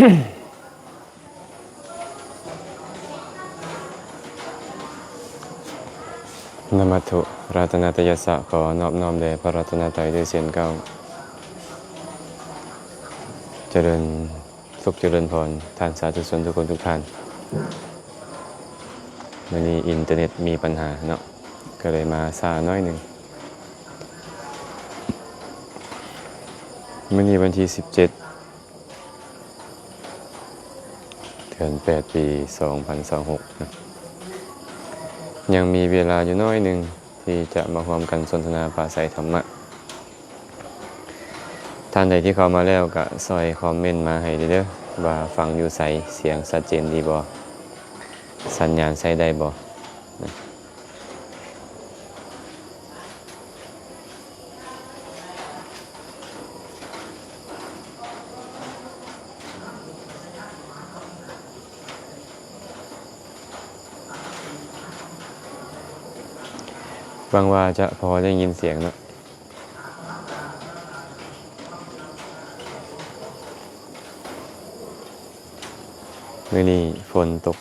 ນະມັດຖຸລັດຕະນະຕະຍະສະ ຂໍນອບນ້ອມແດ່ພະລັດຕະນະໄຕດ້ວຍເຊັ່ນເກົ່າ. ຈະເລີນສຸກຈະເລີນພອນ ທ່ານສາທຸຊົນທຸກຄົນທຸກທ່ານ. ມື້ນີ້ອິນເຕີເນັດມີປັນຫາເນາະ ກໍເລີຍມາຊ້າໜ້ອຍໜຶ່ງ. ມື້ນີ້ວັນທີສິບເຈັດ ເດືອນແປດ ປີສອງພັນຊາວຫົກ ນະ ຍັງມີເວລາຢູ່ໜ້ອຍໜຶ່ງທີ່ຈະມາຮ່ວມກັນສົນທະນາປາໄສທຳມະ. ທ່ານໃດທີ່ເຂົ້າມາແລ້ວກະຊ່ອຍຄອມເມັນມາໃຫ້ເດີ ວ່າຟັງຢູ່ໃສ ສຽງຊັດເຈນດີບໍ່ ສັນຍານໃຊ້ໄດ້ບໍ່. ຫວັງວ່າຈະພໍໄດ້ຍິນສຽງເນາະ. ມື້ນີ້ຝົນຕົກ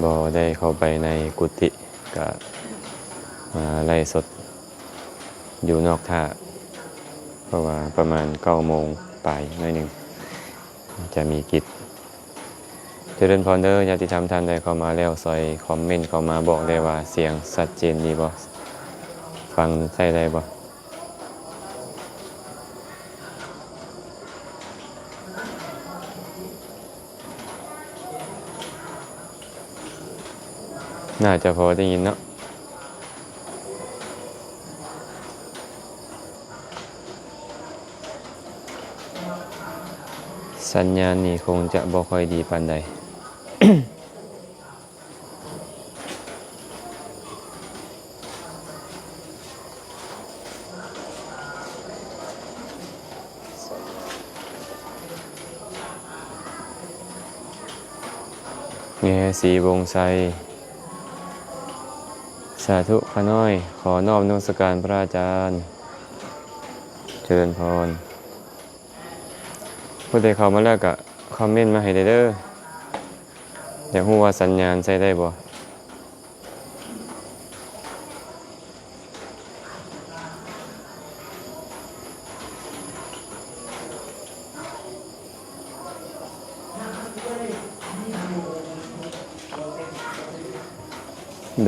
ບໍ່ໄດ້ເຂົ້າໄປໃນກຸຕິ ກະມາໄລຟ໌ສົດຢູ່ນອກຖ້າ ເພາະວ່າປະມານເກົ້າໂມງປາຍໜ້ອຍໜຶ່ງ ຈະມີກິດ. ຈະເລີນພອນເດີ ຍາດຕິທຳທ່ານໃດເຂົ້າມາແລ້ວ ຊ່ອຍຄອມເມັນເຂົ້າມາບອກແດ່ວ່າ ສຽງຊັດເຈນດີບໍ່ ຟັງໃຊ້ໄດ້ບໍ່. ໜ້າຈະພໍໄດ້ຍິນເນາະ. ສັນຍານນີ້ຄົງຈະບໍ່ຄ່ອຍດີປານໃດ. ແງສີວົງໄຊ ສາທຸຂ້ານ້ອຍ ຂໍນອບນະມັດສະການພະອາຈານ ຈະເລີນພອນ. ຜູ້ໃດເຂົ້າມາແລ້ວກະຄອມເມັນມາໃຫ້ແດ່ເດີ ຢາກຮູ້ວ່າສັນຍານໃຊ້ໄດ້ບໍ່.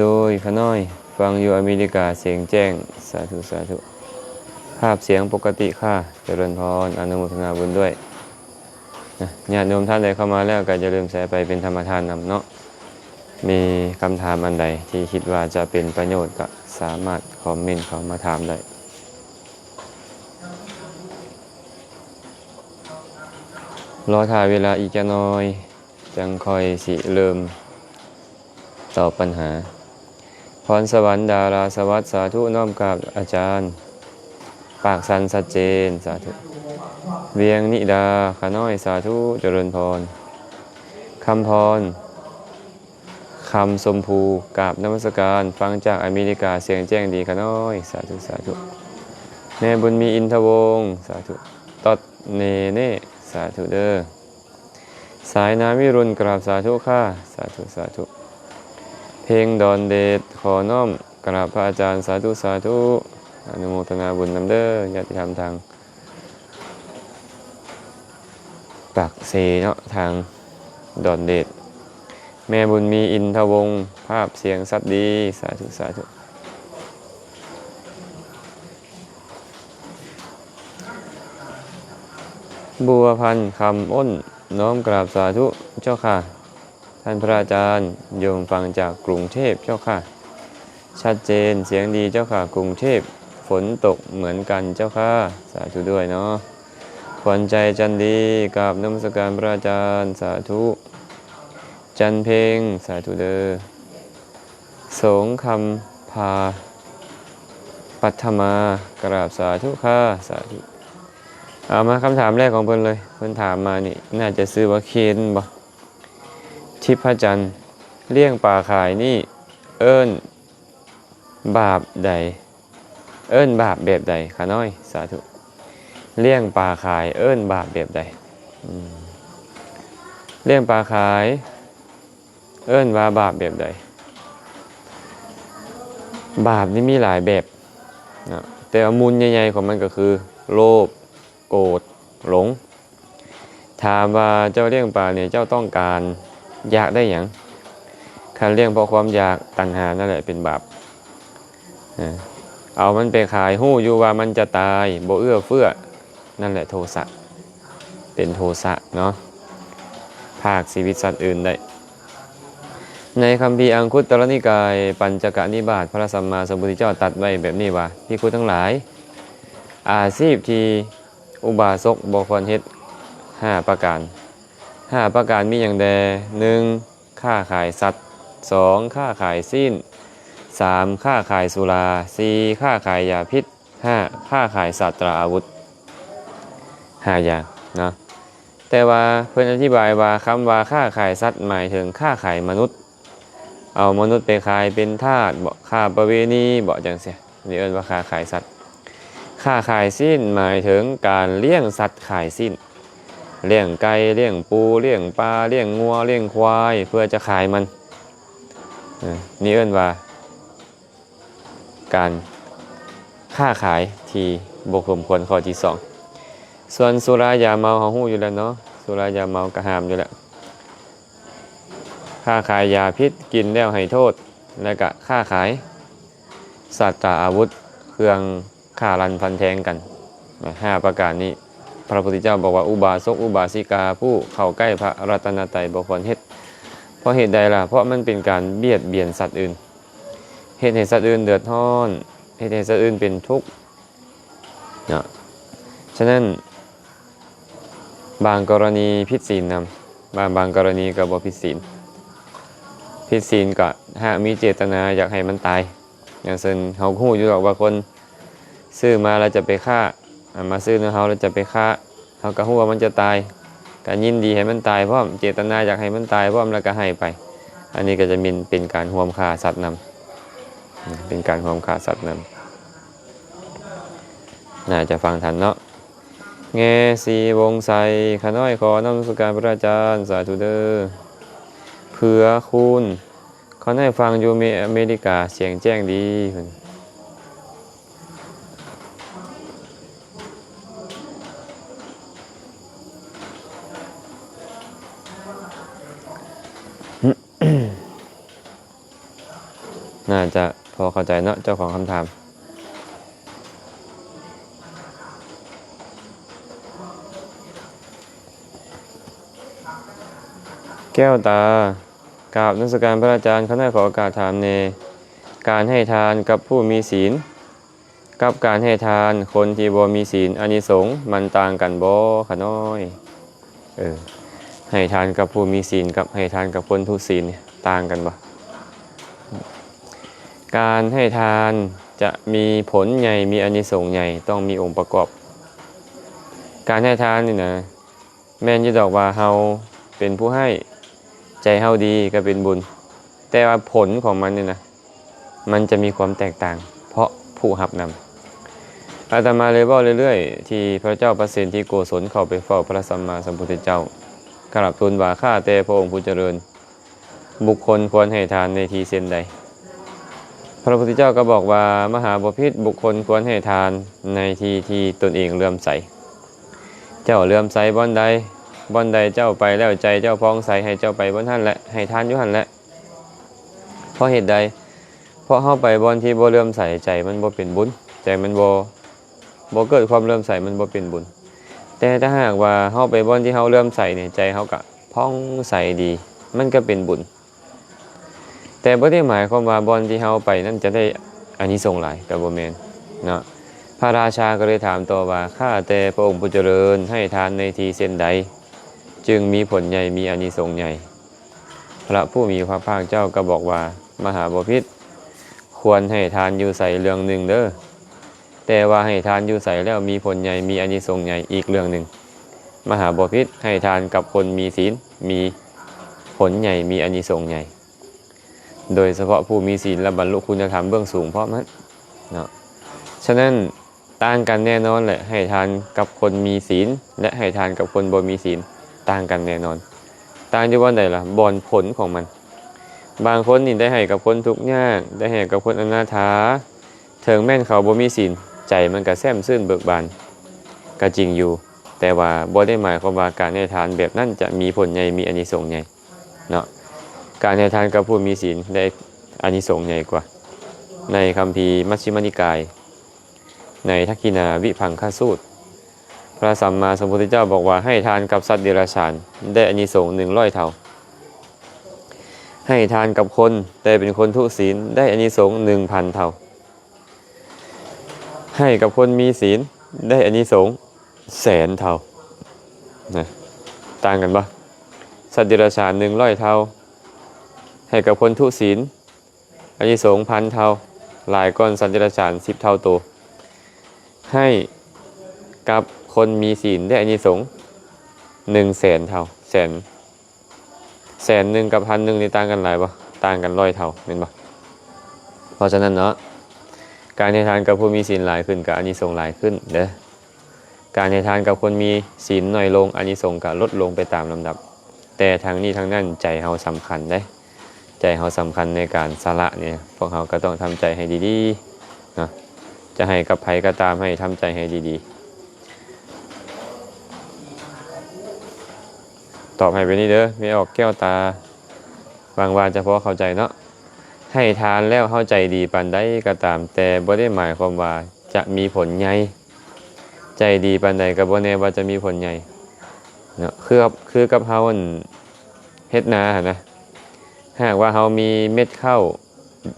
ໂດຍຂ້ານ້ອຍ ຟັງຢູ່ອາເມລິກາສຽງແຈ້ງ ສາທຸ ສາທຸ ພາບສຽງປົກກະຕິຄ່າ ຈະເລີນພອນ ອະນຸໂມທະນາບຸນດ້ວຍ. ນະ ຍາດໂຍມທ່ານໃດເຂົ້າມາແລ້ວກໍຢ່າລືມແຊໄປເປັນທຳມະທານນຳເນາະ. ມີຄຳຖາມອັນໃດທີ່ຄິດວ່າຈະເປັນປະໂຫຍດກໍສາມາດຄອມເມັນເຂົ້າມາຖາມໄດ້. ລໍຖ້າເວລາອີກຈັກໜ່ອຍ ຈັ່ງຄ່ອຍຊິເລີ່ມຕອບປັນຫາ. ພອນສະຫວັນ ດາລາສະຫວັດ ສາທຸ ນ້ອມກາບອາຈານ. ປາກສັນ ຊັດເຈນ ສາທຸ. ວຽງນິດາ ຂ້ານ້ອຍ ສາທຸ ຈະເລີນພອນ. ຄຳພອນ ຄຳຊົມພູ ກາບນະມັດສະການ ຟັງຈາກອາເມລິກາ ສຽງແຈ້ງດີ ຂ້ານ້ອຍ ສາທຸ ສາທຸ. ແມ່ບຸນມີ ອິນທະວົງ ສາທຸ. ຕອດ ເນເນ ສາທຸເດີ. ສາຍນາວິລຸນ ກາບສາທຸຄ່າ ສາທຸ ສາທຸ. ເພັງ ດອນເດດ ຂໍນ້ອມກາບພະອາຈານ ສາທຸ ສາທຸ. ອະນຸໂມທະນາບຸນນຳເດີ ຍາດຕິທຳທາງປາກເຊເນາະ ທາງດອນເດດ. ແມ່ບຸນມີ ອິນທະວົງ ພາບສຽງຊັດດີ ສາທຸ ສາທຸ. ບົວພັນ ຄຳອ້ນ ນ້ອມກາບສາທຸເຈົ້າຄ່ະ ທ່ານພະອາຈານ. ໂຍມຟັງຈາກກຸງເທບເຈົ້າຄ່ະ ຊັດເຈນ ສຽງດີເຈົ້າຄ່ະ ກຸງເທບ ຝົນຕົກເໝືອນກັນເຈົ້າຄ່ະ ສາທຸດ້ວຍເນາະ. ຂວັນໃຈ ຈັນດີ ກາບນະມັດສະການພະອາຈານ ສາທຸ. ຈັນເພັງ ສາທຸເດີ. ສົງຄຳພາ ປັດຖະມາ ກາບສາທຸຄ່ະ ສາທຸ. ເອົາມາຄຳຖາມແລກຂອງເພິ່ນເລີຍ ເພິ່ນຖາມມານີ້ ໜ້າຈະຊື່ວ່າເຄນບໍ? ທິບພະຈັນ ລ້ຽງປາຂາຍນີ້ເອີ້ນບາບໃດ? ເອີ້ນບາບແບບໃດຂະນ້ອຍ? ສາທຸ. ລ້ຽງປາຂາຍເອີ້ນບາບແບບໃດ? ອືມ ລ້ຽງປາຂາຍ ເອີ້ນວ່າບາບແບບໃດ? ບາບນີ້ມີຫຼາຍແບບເນາະ ແຕ່ວ່າມູນໃຫຍ່ໆຂອງມັນກໍຄື ໂລບ, ໂກດ, ຫຼົງ. ຖາມວ່າເຈົ້າລ້ຽງປານີ້ ເຈົ້າຕ້ອງການ ຢາກໄດ້ຫຍັງ? ຄັນລ້ຽງເພາະຄວາມຢາກ ຕັນຫານັ້ນແຫຼະເປັນບາບ. ເອີ ເອົາມັນໄປຂາຍ ຮູ້ຢູ່ວ່າມັນຈະຕາຍ ບໍ່ເອື້ອເຟື້ອ ນັ້ນແຫຼະໂທສະ ເປັນໂທສະເນາະ ພາກຊີວິດສັດອື່ນໄດ້. ໃນຄຳພີອັງຄຸດຕະລະນິກາຍ ປັນຈະກະນິບາດ ພະສຳມາສຳພຸດທະເຈົ້າຕັດໄວ້ແບບນີ້ວ່າ ພິກຂຸທັງຫຼາຍ ອາຊີບທີ່ອຸບາສົກບໍ່ຄວນເຮັດ ຫ້າປະການ. ຫ້າປະການມີຫຍັງແດ່? ໜຶ່ງ ຄ້າຂາຍສັດ, ສອງ ຄ້າຂາຍຊີ້ນ, ສາມ ຄ້າຂາຍສຸລາ, ສີ່ ຄ້າຂາຍຢາພິດ, ຫ້າ ຄ້າຂາຍສາດຕາອາວຸດ ຫ້າຢ່າງເນາະ. ແຕ່ວ່າເພິ່ນອະທິບາຍວ່າ ຄຳວ່າຄ້າຂາຍສັດ ໝາຍເຖິງຄ້າຂາຍມະນຸດ ເອົາມະນຸດໄປຂາຍເປັນທາດບໍ ຄ້າປະເວນີບໍ ຈັ່ງຊີ້ ນີ້ເອີ້ນວ່າຄ້າຂາຍສັດ. ຄ້າຂາຍຊີ້ນ ໝາຍເຖິງການລ້ຽງສັດຂາຍຊີ້ນ ລ້ຽງໄກ່ ລ້ຽງປູ ລ້ຽງປາ ລ້ຽງງົວ ລ້ຽງຄວາຍ ເພື່ອຈະຂາຍມັນ ເອີ ນີ້ເອີ້ນວ່າ ການຄ້າຂາຍທີ່ບໍ່ສົມຄວນ ຂໍ້ທີສອງ. ສ່ວນສຸລາຢາເມົາ ເຮົາຮູ້ຢູ່ແລ້ວເນາະ ສຸລາຢາເມົາກໍຫ້າມຢູ່ແລ້ວ ຄ້າຂາຍຢາພິດ ກິນແລ້ວໃຫ້ໂທດ ແລະກະຄ້າຂາຍສາດຕາອາວຸດ ເຄື່ອງຂ້າຟັນແທງກັນ ຫ້າປະການນີ້ ພະພຸດທະເຈົ້າບອກວ່າ ອຸບາສົກ ອຸບາສິກາ ຜູ້ເຂົ້າໃກ້ພະລັດຕະນະໄຕບໍ່ຄວນເຮັດ. ເພາະເຫດໃດລະ? ເພາະມັນເປັນການບຽດບຽນສັດອື່ນ ເຮັດໃຫ້ສັດອື່ນເດືອດຮ້ອນ ເຮັດໃຫ້ສັດອື່ນເປັນທຸກເນາະ. ສະນັ້ນ ບາງກໍລະນີຜິດສິນນຳ ບາງ ບາງກໍລະນີກໍບໍ່ຜິດສິນ ຜິດສິນກໍຫາກມີເຈດຕະນາຢາກໃຫ້ມັນຕາຍ. ຢ່າງເຊັ່ນ ເຮົາຮູ້ຢູ່ດອກວ່າຄົນຊື້ມາແລ້ວຈະໄປຂ້າ ເອົາມາຊື້ນຳເຮົາແລ້ວຈະໄປຂ້າ ເຮົາກໍຮູ້ວ່າມັນຈະຕາຍ ກໍຍິນດີໃຫ້ມັນຕາຍພ້ອມ ເຈດຕະນາຢາກໃຫ້ມັນຕາຍພ້ອມ ແລ້ວກໍໃຫ້ໄປ. ອັນນີ້ກໍຈະເປັນ ເປັນການຮ່ວມຂ້າສັດນຳ ເປັນການຮ່ວມຂ້າສັດນຳ. ໜ້າຈະຟັງທັນເນາະ. ແງ່ສີວົງໄຊ ຂ້ານ້ອຍຂໍນະມັດສະການພະອາຈານ ສາທຸເດີ. ເຜືອຄູນ ຂ້ານ້ອຍຟັງຢູ່ເມ ອາເມລິກາ ສຽງແຈ້ງດີ. ໜ້າຈະພໍເຂົ້າໃຈເນາະ ເຈົ້າຂອງຄຳຖາມ. ແກ້ວຕາ ກາບນະມັດສະການພະອາຈານ ຂ້ານ້ອຍຂໍໂອກາດຖາມແດ່ ການໃຫ້ທານກັບຜູ້ມີສິນ ກັບການໃຫ້ທານຄົນທີ່ບໍ່ມີສິນ ອານິສົງມັນຕ່າງກັນບໍ່ ຂ້ານ້ອຍ? ເອີ ໃຫ້ທານກັບຜູ້ມີສິນ ກັບໃຫ້ທານກັບຄົນທຸສິນ ຕ່າງກັນບໍ່? ການໃຫ້ທານຈະມີຜົນໃຫຍ່ ມີອານິສົງໃຫຍ່ ຕ້ອງມີອົງປະກອບ. ການໃຫ້ທານນີ້ນະ ແມ່ນຢູ່ດອກວ່າເຮົາເປັນຜູ້ໃຫ້ ໃຈເຮົາດີກໍເປັນບຸນ ແຕ່ວ່າຜົນຂອງມັນນີ້ນະ ມັນຈະມີຄວາມແຕກຕ່າງ ເພາະຜູ້ຮັບນຳ. ອາດຕະມາເລີຍເວົ້າເລື້ອຍໆ ທີ່ພະເຈົ້າປະເສນທິໂກສົນເຂົ້າໄປເຝົ້າພະສຳມາສຳພຸດທະເຈົ້າ ກາບທູນວ່າ ຂ້າແຕ່ພະອົງຜູ້ຈະເລີນ ບຸກຄົນຄວນໃຫ້ທານໃນທີ່ເຊັ່ນໃດ? ພະພຸດທະເຈົ້າກໍບອກວ່າ ມະຫາບໍພິດ ບຸກຄົນຄວນໃຫ້ທານໃນທີ່ທີ່ຕົນເອງເຫຼື້ອມໃສ. ເຈົ້າເຫຼື້ອມໃສບ່ອນໃດ? ບ່ອນໃດເຈົ້າໄປແລ້ວໃຈເຈົ້າຜ່ອງໃສ ໃຫ້ເຈົ້າໄປບ່ອນຫັ້ນແຫຼະ ໃຫ້ທານຢູ່ຫັ້ນແຫຼະ. ເພາະເຫດໃດ? ເພາະເຮົາໄປບ່ອນທີ່ບໍ່ເຫຼື້ອມໃສ ໃຈມັນບໍ່ເປັນບຸນ ໃຈມັນບໍ່ ບໍ່ເກີດຄວາມເຫຼື້ອມໃສ ມັນບໍ່ເປັນບຸນ. ແຕ່ຖ້າຫາກວ່າເຮົາໄປບ່ອນທີ່ເຮົາເຫຼື້ອມໃສນີ້ ໃຈເຮົາກະຜ່ອງໃສດີ ມັນກະເປັນບຸນ. ແຕ່ບໍ່ໄດ້ໝາຍຄວາມວ່າບ່ອນທີ່ເຮົາໄປນັ້ນຈະໄດ້ອານິສົງຫຼາຍ ກະບໍ່ແມ່ນເນາະ. ພະລາຊາກໍເລີຍຖາມຕໍ່ວ່າ ຂ້າແຕ່ພະອົງຜູ້ຈະເລີນ ໃຫ້ທານໃນທີ່ເຊັ່ນໃດ ຈຶ່ງມີຜົນໃຫຍ່ ມີອານິສົງໃຫຍ່? ພະຜູ້ມີພະພາກເຈົ້າກໍບອກວ່າ ມະຫາບໍພິດ ຄວນໃຫ້ທານຢູ່ໃສເລື່ອງໜຶ່ງເດີ ແຕ່ວ່າໃຫ້ທານຢູ່ໃສແລ້ວມີຜົນໃຫຍ່ ມີອານິສົງໃຫຍ່ອີກເລື່ອງໜຶ່ງ. ມະຫາບໍພິດ ໃຫ້ທານກັບຄົນມີສິນ ມີຜົນໃຫຍ່ ມີອານິສົງໃຫຍ່ ໂດຍສະເພາະຜູ້ມີສິນ ແລະ ບັນລຸຄຸນນະທຳເບື້ອງສູງພ້ອມຫັ້ນເນາະ. ສະນັ້ນ ຕ່າງກັນແນ່ນອນແຫຼະ ໃຫ້ທານກັບຄົນມີສິນ ແລະ ໃຫ້ທານກັບຄົນບໍ່ມີສິນ ຕ່າງກັນແນ່ນອນ. ຕ່າງຢູ່ບ່ອນໃດລະ? ບ່ອນຜົນຂອງມັນ. ບາງຄົນນີ້ໄດ້ໃຫ້ກັບຄົນທຸກຍາກ, ໄດ້ໃຫ້ກັບຄົນອະນາຖາ, ເຖິງແມ່ນເຂົາບໍ່ມີສິນ, ໃຈມັນກໍແຊ່ມຊື່ນເບີກບານກໍຈິງຢູ່, ແຕ່ວ່າບໍ່ໄດ້ໝາຍຄວາມວ່າການໃຫ້ທານແບບນັ້ນຈະມີຜົນໃຫຍ່, ມີອານິສົງໃຫຍ່ເນາະ. ການໃຫ້ທານກັບຜູ້ມີສິນໄດ້ອານິສົງໃຫຍ່ກວ່າ. ໃນຄຳພີມັດຊິມະນິກາຍ ໃນທັກຂິນາວິພັງຄະສູດ ພະສຳມາສຳພຸດທະເຈົ້າບອກວ່າ ໃຫ້ທານກັບສັດເດຍລະສານໄດ້ອານິສົງໜຶ່ງຮ້ອຍເທົ່າ, ໃຫ້ທານກັບຄົນທີ່ເປັນຄົນທຸສິນໄດ້ອານິສົງໜຶ່ງພັນເທົ່າ, ໃຫ້ກັບຄົນມີສິນໄດ້ອານິສົງແສນເທົ່າ. ນະ ຕ່າງກັນບໍ່? ສັດເດຍລະສານໜຶ່ງຮ້ອຍເທົ່າ, ໃຫ້ກັບຄົນທຸສິນ ອານິສົງພັນເທົ່າ, ຫຼາຍກ່ອນສັດເດຍລະສານສິບເທົ່າໂຕ. ໃຫ້ກັບຄົນມີສິນໄດ້ອານິສົງໜຶ່ງແສນເທົ່າ, ແສນ, ແສນໜຶ່ງກັບພັນໜຶ່ງນີ້ຕ່າງກັນຫຼາຍບໍ່? ຕ່າງກັນຮ້ອຍເທົ່າແມ່ນບໍ່? ເພາະສະນັ້ນເນາະ, ການໃຫ້ທານກັບຜູ້ມີສິນຫຼາຍຂຶ້ນກໍອານິສົງຫຼາຍຂຶ້ນເດີ້. ການໃຫ້ທານກັບຄົນມີສິນໜ້ອຍລົງ, ອານິສົງກໍລົດລົງໄປຕາມລຳດັບ. ແຕ່ທັງນີ້ທັງນັ້ນ ໃຈເຮົາສຳຄັນເດ້, ໃຈເຮົາສຳຄັນໃນການສະຫຼະນີ້. ພວກເຮົາກໍຕ້ອງທຳໃຈໃຫ້ດີໆເນາະ, ຈະໃຫ້ກັບໃຜກໍຕາມ ໃຫ້ທຳໃຈໃຫ້ດີໆ. ຕອບໃຫ້ແບບນີ້ເດີ້ ແມ່ອອກແກ້ວຕາ, ຫວັງວ່າຈະພໍເຂົ້າໃຈເນາະ. ໃຫ້ທານແລ້ວເຮົາໃຈດີປານໃດກໍຕາມ, ແຕ່ບໍ່ໄດ້ໝາຍຄວາມວ່າຈະມີຜົນໃຫຍ່. ໃຈດີປານໃດກໍບໍ່ແນ່ວ່າຈະມີຜົນໃຫຍ່ເນາະ. ຄືກັບ, ຄືກັບເຮົາ ອັນ ເຮັດນາຫັ້ນນະ, ຫາກວ່າເຮົາມີເມັດເຂົ້າ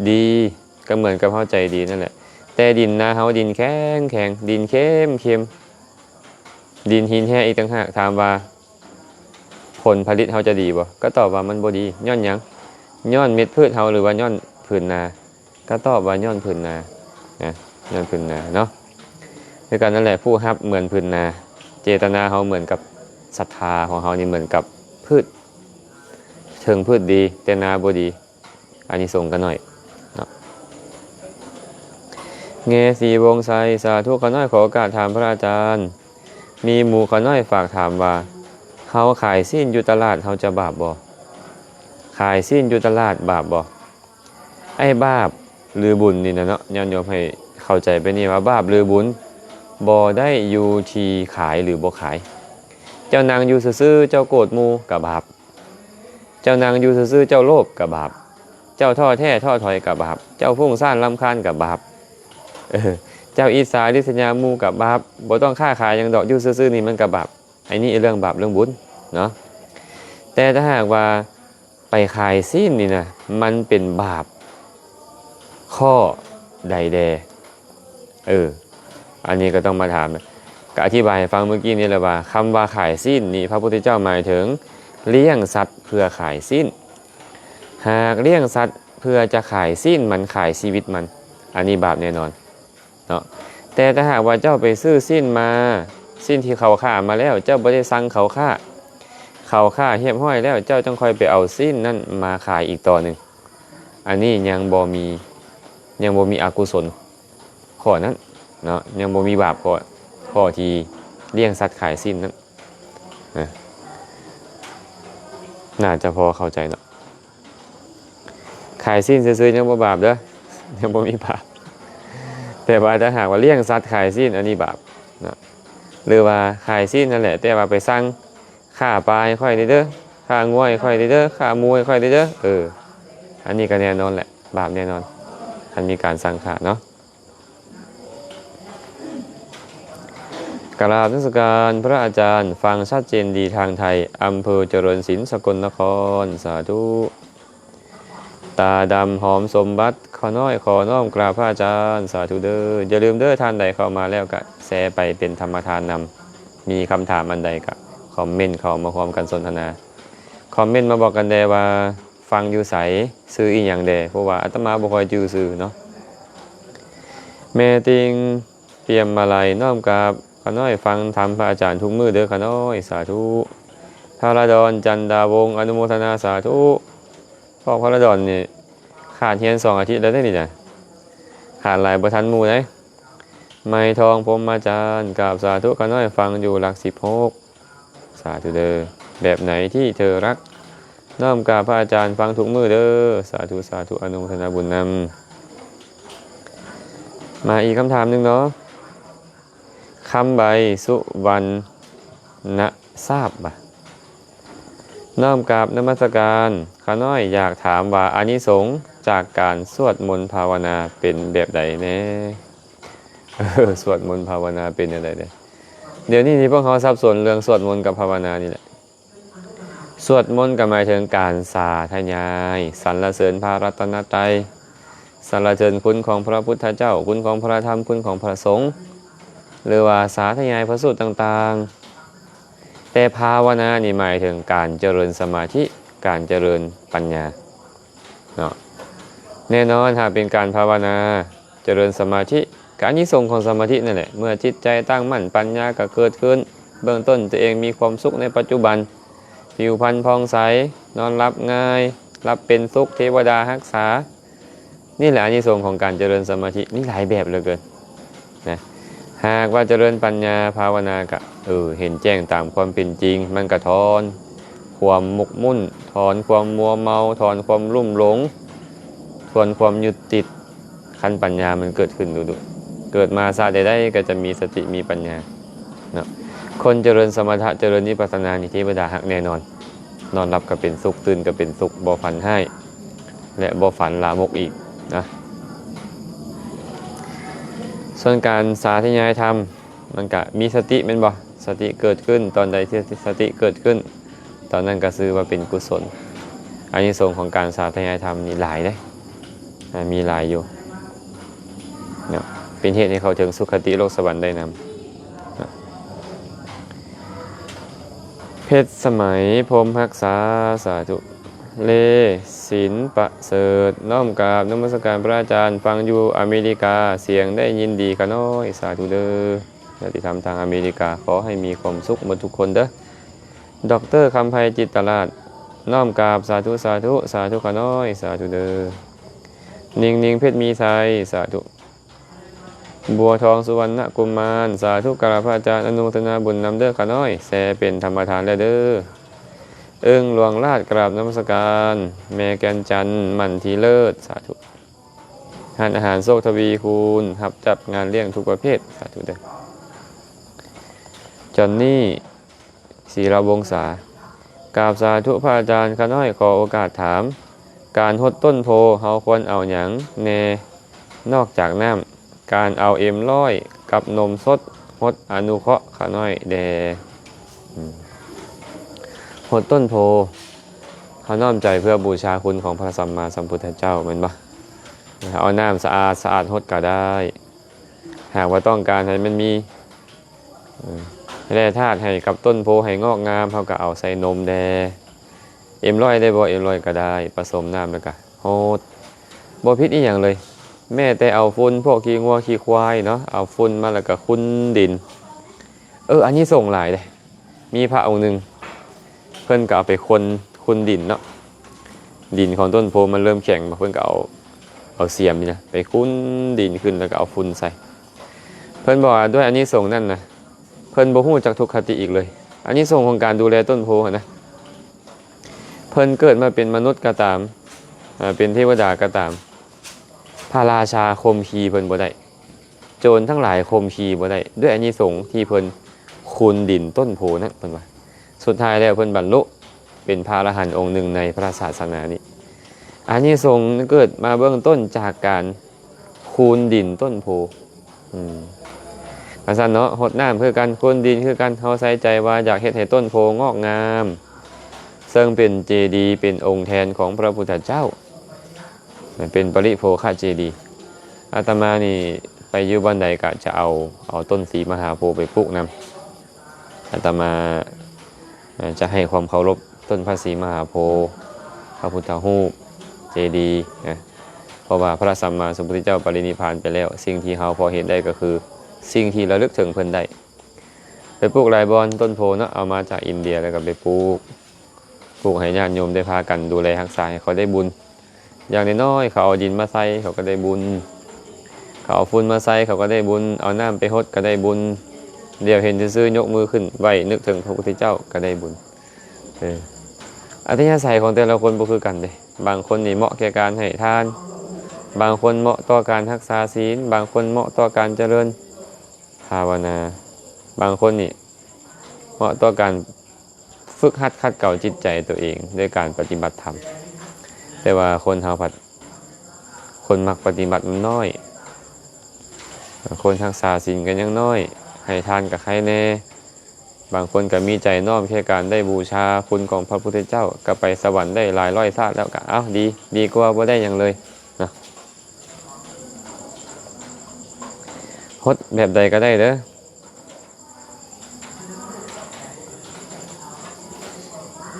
ດີ ກໍເໝືອນກັບເຮົາໃຈດີນັ້ນແຫຼະ, ແຕ່ດິນນາເຮົາດິນແຂງໆ, ດິນເຄັມໆ, ດິນຫີນແຮ່ອີກຕ່າງຫາກ, ຖາມວ່າຜົນຜະລິດເຮົາຈະດີບໍ່? ກໍຕອບວ່າມັນບໍ່ດີ. ຍ້ອນຫຍັງ? ຍ້ອນເມັດພືດເຮົາ ຫຼືວ່າຍ້ອນຜືນນາ? ກໍຕອບວ່າຍ້ອນຜືນນານະ, ຍ້ອນຜືນນາເນາະ. ຄືກັນນັ້ນແຫຼະ, ຜູ້ຮັບເໝືອນຜືນນາ, ເຈຕະນາເຮົາເໝືອນກັບສັດທາຂອງເຮົານີ້ເໝືອນກັບພືດ, ເຖິງພືດດີແຕ່ນາບໍ່ດີ, ອານິສົງກໍໜ້ອຍເນາະ. ແງສີວົງໄຊ, ສາທຸ. ຂ້ານ້ອຍຂໍໂອກາດຖາມພະອາຈານ, ມີໝູ່ຂ້ານ້ອຍຝາກຖາມວ່າ ເຮົາຂາຍຊີ້ນຢູ່ຕະຫຼາດ ເຮົາຈະບາບບໍ່? ຂາຍຊີ້ນຢູ່ຕະຫຼາດບາບບໍ່? ໄອ້ບາບຫຼືບຸນນີ້ນະເນາະ, ຍາດໂຍມໃຫ້ເຂົ້າໃຈໄປນີ້ວ່າ ບາບຫຼືບຸນບໍ່ໄດ້ຢູ່ທີ່ຂາຍຫຼືບໍ່ຂາຍ. ເຈົ້ານັ່ງຢູ່ຊື່ໆ ເຈົ້າໂກດໝູ່ກໍບາບ, ເຈົ້ານັ່ງຢູ່ຊື່ໆ ເຈົ້າໂລບກໍບາບ, ເຈົ້າທໍ້ແທ້ທໍ້ຖອຍກໍບາບ, ເຈົ້າຟຸ້ງຊ້ານລຳຄານກໍບາບ, ເອີ ເຈົ້າອິດສາລິດສະຍາໝູ່ກໍບາບ. ບໍ່ຕ້ອງຄ້າຂາຍຫຍັງດອກ, ຢູ່ຊື່ໆນີ້ມັນກໍບາບ. ອັນນີ້ເລື່ອງບາບເລື່ອງບຸນເນາະ. ແຕ່ຖ້າຫາກວ່າໄປຂາຍຊີ້ນນີ້ນະ, ມັນເປັນບາບຂໍ້ໃດແດ່? ເອີ ອັນນີ້ກໍຕ້ອງມາຖາມ. ກໍອະທິບາຍໃຫ້ຟັງມື້ກີ້ນີ້ແຫຼະວ່າ ຄຳວ່າຂາຍຊີ້ນນີ້ ພະພຸດທະເຈົ້າໝາຍເຖິງລ້ຽງສັດເພື່ອຂາຍຊີ້ນ. ຫາກລ້ຽງສັດເພື່ອຈະຂາຍຊີ້ນມັນ, ຂາຍຊີວິດມັນ, ອັນນີ້ບາບແນ່ນອນ. ເນາະ. ແຕ່ຖ້າຫາກວ່າເຈົ້າໄປຊື້ຊີ້ນມາ, ຊີ້ນທີ່ເຂົາຂ້າມາແລ້ວ, ເຈົ້າບໍ່ໄດ້ສັ່ງເຂົາຂ້າ, ເຂົາຂ້າຮຽບຮ້ອຍແລ້ວ, ເຈົ້າຈັ່ງຄ່ອຍໄປເອົາຊີ້ນນັ້ນມາຂາຍອີກຕໍ່ໜຶ່ງ, ອັນນີ້ຍັງບໍ່ມີ, ຍັງບໍ່ມີອະກຸສົນຂໍ້ນັ້ນເນາະ, ຍັງບໍ່ມີບາບຂໍ້, ຂໍ້ທີ່ລ້ຽງສັດຂາຍຊີ້ນນັ້ນນະ. ໜ້າຈະພໍເຂົ້າໃຈເນາະ. ຂາຍຊີ້ນຊື່ໆຍັງບໍ່ບາບເດີ້, ຍັງບໍ່ມີບາບ. ແຕ່ວ່າຖ້າຫາກວ່າລ້ຽງສັດຂາຍຊີ້ນ, ອັນນີ້ບາບເນາະ. ຫຼືວ່າຂາຍຊີ້ນນັ້ນແຫຼະ, ແຕ່ວ່າໄປສັ່ງ ຂ້າປາໃຫ້ຂ້ອຍແດ່ເດີ້, ຂ້າງົວໃຫ້ຂ້ອຍແດ່ເດີ້, ຂ້າໝູໃຫ້ຂ້ອຍແດ່ເດີ້, ເອີ ອັນນີ້ກໍແນ່ນອນແຫຼະ, ບາບແນ່ນອນ, ຄັນມີການສັ່ງຂ້າເນາະ. ກະລາບນະມັດສະການພະອາຈານ, ຟັງຊັດເຈນດີທາງໄທ, ອຳເພີຈະເລີນສິນ, ສະກົນນະຄອນ, ສາທຸ. ຕາດຳຫອມສົມບັດ, ຂ້ານ້ອຍຂໍນ້ອມກາບພະອາຈານ, ສາທຸເດີ້. ຢ່າລືມເດີ້, ທ່ານໃດເຂົ້າມາແລ້ວກະແຊໄປເປັນທຳມະທານນຳ, ມີຄຳຖາມອັນໃດກະຄອມເມັນເຂົ້າມາຮ່ວມກັນສົນທະນາ. ຄອມເມັນມາບອກກັນແດ່ວ່າ ຟັງຢູ່ໃສ, ຊື່ອີ່ຫຍັງແດ່, ເພາະວ່າອາດຕະມາບໍ່ຄ່ອຍຈື່ຊື່ເນາະ. ແມ່ຕິ່ງ ປຽມມາໄລ ນ້ອມກາບຂ້ານ້ອຍຟັງທຳພະອາຈານທຸກມື້ເດີ້ຂ້ານ້ອຍ, ສາທຸ. ພະລະດອນ ຈັນດາວົງ ອະນຸໂມທະນາ ສາທຸ. ພວກພະລະດອນນີ້ຂາດຮຽນສອງອາທິດແລ້ວເດ້ນີ້ນະ, ຂາດຫຼາຍບໍ່ທັນໝູ່ເດ້. ໄມທອງ ພົມມາຈານ ກາບສາທຸ, ຂ້ານ້ອຍຟັງຢູ່ຫຼັກສິບຫົກ. ສາທຸເດີ້. ແບບໄຫນທີ່ເທີຮັກ? ນ້ອມກາບພະອາຈານຟັງທຸກມື້ເດີ. ສາທຸ ສາທຸ ອະນຸໂມທະນາບຸນນຳ. ມາອີກຄຳຖາມໜຶ່ງເນາະ. ຄຳໃບ ສຸວັນນະຊາບ ບ່າ ນ້ອມກາບນະມັດສະການ. ຂ້ານ້ອຍຢາກຖາມວ່າ ອານິສົງຈາກການສວດມົນພາວະນາເປັນແບບໃດແດ່? ເອີ ສວດມົນພາວະນາເປັນແນວໃດແດ່? ດຽວນີ້ທີ່ພວກເຮົາສັບສົນເລື່ອງສວດມົນກັບພາວະນານີ້ແຫຼະ. ສວດມົນກໍໝາຍເຖິງການສາທະຍາຍ ສັນລະເສີນພະລັດຕະນະໄຕ, ສັນລະເສີນຄຸນຂອງພະພຸດທະເຈົ້າ, ຄຸນຂອງພະທຳ, ຄຸນຂອງພະສົງ ຫຼືວ່າສາທະຍາຍພະສູດຕ່າງໆ. ແຕ່ພາວະນານີ້ໝາຍເຖິງການຈະເລີນສະມາທິ, ການຈະເລີນປັນຍາເນາະ. ແນ່ນອນ ຫາກເປັນການພາວະນາ, ຈະເລີນສະມາທິ, ກະອານິສົງຂອງສະມາທິນັ້ນແຫຼະ. ເມື່ອຈິດໃຈຕັ້ງໝັ້ນ, ປັນຍາກໍເກີດຂຶ້ນ. ເບື້ອງຕົ້ນຕົວເອງມີຄວາມສຸກໃນປັດຈຸບັນ, ຜິວພັນຜ່ອງໃສ, ນອນຫຼັບງ່າຍ, ຫຼັບເປັນສຸກ, ເທວະດາຮັກສາ. ນີ້ແຫຼະອານິສົງຂອງການຈະເລີນສະມາທິ, ມີຫຼາຍແບບເຫຼືອເກີນນະ. ຫາກວ່າຈະເລີນປັນຍາພາວະນາກະ ເອີ ເຫັນແຈ້ງຕາມຄວາມເປັນຈິງ, ມັນກະຖອນຄວາມໝົກໝຸ້ນ, ຖອນຄວາມມົວເມົາ, ຖອນຄວາມລຸ່ມຫຼົງ, ຖອນຄວາມຍຶດຕິດ. ຄັນປັນຍາມັນເກີດຂຶ້ນດຸໆ, ເກີດມາຊາດໃດໆກໍຈະມີສະຕິມີປັນຍາເນາະ. ຄົນຈະເລີນສະມະຖະ, ຈະເລີນວິປັດສະນານີ້ ເທວະດາຮັກແນ່ນອນ. ນອນຫຼັບກໍເປັນສຸກ, ຕື່ນກໍເປັນສຸກ, ບໍ່ຝັນຮ້າຍ ແລະ ບໍ່ຝັນລາມົກອີກນະ. ສ່ວນການສາທະຍາຍທຳ ມັນກະມີສະຕິແມ່ນບໍ່? ສະຕິເກີດຂຶ້ນ, ຕອນໃດທີ່ສະຕິເກີດຂຶ້ນ, ຕອນນັ້ນກໍຊື່ວ່າເປັນກຸສົນ. ອານິສົງຂອງການສາທະຍາຍທຳນີ້ຫຼາຍເດ້, ອາ ມີຫຼາຍຢູ່ເນາະ, ເປັນເຫດໃຫ້ເຂົ້າເຖິງສຸຄະຕິໂລກສະຫວັນໄດ້ນຳເນາະ. ເພັດສະໄໝ ພົມຮັກສາ ສາທຸ. ເລ ສິນປະເສີດ ນ້ອມກາບນະມັດສະການພະອາຈານ, ຟັງຢູ່ອາເມລິກາ, ສຽງໄດ້ຍິນດີຂະນ້ອຍ, ສາທຸເດີ. ຍາດຕິທຳທາງອາເມລິກາ ຂໍໃຫ້ມີຄວາມສຸກໝົດທຸກຄົນເດີ. ດອກເຕີ ຄຳໄພ ຈິດຕະລາດ ນ້ອມກາບ ສາທຸ ສາທຸ ສາທຸຂະນ້ອຍ, ສາທຸເດີ. ນິງນິງ ເພັດມີໄຊ ສາທຸ. ບົວທອງ ສຸວັນນະກຸມານ ສາທຸ ກາບພະອາຈານ ອະນຸໂມທະນາບຸນນຳເດີຂະນ້ອຍ, ແຊເປັນທຳມະທານແລ້ວເດີ. ເອິ້ງ ຫຼວງລາດ ກາບນະມັດສະການ, ແມ່ແກ່ນຈັນ ໝັ້ນທີເລີດ, ສາທຸ. ຮ້ານອາຫານໂຊກທະວີຄູນ ຮັບຈັດງານລ້ຽງທຸກປະເພດ, ສາທຸເດີ. ຈອນນີ້ ສີລະວົງສາ ກາບສາທຸພະອາຈານ, ຂ້ານ້ອຍຂໍໂອກາດຖາມ, ການຫົດຕົ້ນໂພເຮົາຄວນເອົາຫຍັງແດ່ນອກຈາກນ້ຳ? ການເອົາເອັມຮ້ອຍກັບນົມສົດຫົດອະນຸເຄາະຂ້ານ້ອຍແດ່. ອືມ ຫົດຕົ້ນໂພ ເຮົານ້ອມໃຈເພື່ອບູຊາຄຸນຂອງພະສຳມາສຳພຸດທະເຈົ້າແມ່ນບໍ່? ເອົານ້ຳສະອາດສະອາດຫົດກໍໄດ້. ຫາກວ່າຕ້ອງການໃຫ້ມັນມີ ເອີ ແຮ່ທາດໃຫ້ກັບຕົ້ນໂພໃຫ້ງອກງາມ, ເຮົາກໍເອົາໃສ່ນົມແດ່. ເອັມຮ້ອຍໄດ້ບໍ່? ເອັມຮ້ອຍກໍໄດ້, ປະສົມນ້ຳແລ້ວກໍຫົດ, ບໍ່ຜິດອີ່ຫຍັງເລີຍ. ແມ້ແຕ່ເອົາຝຸ່ນພວກຂີ້ງົວຂີ້ຄວາຍເນາະ, ເອົາຝຸ່ນມາແລ້ວກໍຂຸນດິນ. ເອີ ອານິສົງຫຼາຍເດ້. ມີພະອົງໜຶ່ງ ເພິ່ນກໍເອົາໄປຂຸນ, ຂຸນດິນເນາະ, ດິນຂອງຕົ້ນໂພມັນເລີ່ມແຂງ, ເພິ່ນກໍເອົາ, ເອົາສຽມນີ້ນະ ໄປຂຸນດິນຂຶ້ນ ແລ້ວກໍເອົາຝຸ່ນໃສ່. ເພິ່ນບອກວ່າດ້ວຍອານິສົງນັ້ນນະ ເພິ່ນບໍ່ຮູ້ຈັກທຸກຄະຕິອີກເລີຍ. ອານິສົງຂອງການດູແລຕົ້ນໂພຫັ້ນນະ, ເພິ່ນເກີດມາເປັນມະນຸດກໍຕາມ, ເປັນເທວະດາກໍຕາມ, ພະລາຊາຂົ່ມຂູ່ເພິ່ນບໍ່ໄດ້. ໂຈນທັງຫຼາຍຂົ່ມຂູ່ບໍ່ໄດ້ ດ້ວຍອານິສົງທີ່ເພິ່ນຂຸນດິນຕົ້ນໂພນັ້ນ, ເພິ່ນວ່າ. ສຸດທ້າຍແລ້ວເພິ່ນບັນລຸເປັນພະອະລະຫັນອົງໜຶ່ງໃນພະສາສະໜານີ້. ອານິສົງເກີດມາເບື້ອງຕົ້ນຈາກການຂຸນດິນຕົ້ນໂພ. ອືມ ຈັ່ງຊັ້ນເນາະ, ຫົດນ້ຳຄືກັນ, ຂຸນດິນຄືກັນ. ເຮົາໃສ່ໃຈວ່າຢາກເຮັດໃຫ້ຕົ້ນໂພງອກງາມ, ເຊິ່ງເປັນເຈດີ, ເປັນອົງແທນຂອງພະພຸດທະເຈົ້າ. ເປັນປະລິໂພຄະເຈດີ. ອາດຕະມານີ້ໄປຢູ່ບ່ອນໃດກະຈະເອົາ, ເອົາຕົ້ນສີມະຫາໂພໄປປູກນຳ. ອາດຕະມາຈະໃຫ້ຄວາມເຄົາລົບຕົ້ນພະສີມະຫາໂພ, ພະພຸດທະຮູບ, ເຈດີນະ. ເພາະວ່າພະສຳມາສຳພຸດທະເຈົ້າປະລິນິບພານໄປແລ້ວ, ສິ່ງທີ່ເຮົາພໍເຮັດໄດ້ກໍຄືສິ່ງທີ່ລະລຶກເຖິງເພິ່ນໄດ້. ໄປປູກຫຼາຍບ່ອນຕົ້ນໂພເນາະ, ເອົາມາຈາກອິນເດຍແລ້ວກໍໄປປູກ, ປູກໃຫ້ຍາດໂຍມໄດ້ພາກັນດູແລຮັກສາ, ໃຫ້ເຂົາໄດ້ບຸນ. ຢ່າງນ້ອຍໆ ເຂົາເອົາດິນມາໃສ່ ເຂົາກໍໄດ້ບຸນ, ເຂົາເອົາຝຸ່ນມາໃສ່ ເຂົາກໍໄດ້ບຸນ, ເອົານ້ຳໄປຫົດກໍໄດ້ບຸນ, ດຽວເຫັນຊື່ໆ ຍົກມືຂຶ້ນໄຫວ້ນຶກເຖິງພະພຸດທະເຈົ້າກໍໄດ້ບຸນ. ເອີ ອັດທະຍາໄສຂອງແຕ່ລະຄົນບໍ່ຄືກັນເດ້. ບາງຄົນນີ້ເໝາະແກ່ການໃຫ້ທານ, ບາງຄົນເໝາະຕໍ່ການຮັກສາສິນ, ບາງຄົນເໝາະຕໍ່ການຈະເລີນພາວະນາ, ບາງຄົນນີ້ເໝາະຕໍ່ການຝຶກຫັດຂັດເກົາຈິດໃຈຕົວເອງດ້ວຍການປະຕິບັດທຳ. ແຕ່ວ່າຄົນເຮົາພັດ ຄົນມັກປະຕິບັດມັນນ້ອຍ, ຄົນຮັກສາສິນກໍຍັງນ້ອຍ, ໃຫ້ທານກໍໃຄແດ່. ບາງຄົນກໍມີໃຈນ້ອມແຄ່ການໄດ້ບູຊາຄຸນຂອງພະພຸດທະເຈົ້າ ກໍໄປສະຫວັນໄດ້ຫຼາຍຮ້ອຍຊາດແລ້ວ ກໍເອົ້າ ດີ ດີກວ່າບໍ່ໄດ້ຫຍັງເລີຍນະ. ຫົດແບບໃດກໍໄດ້ເດີ້.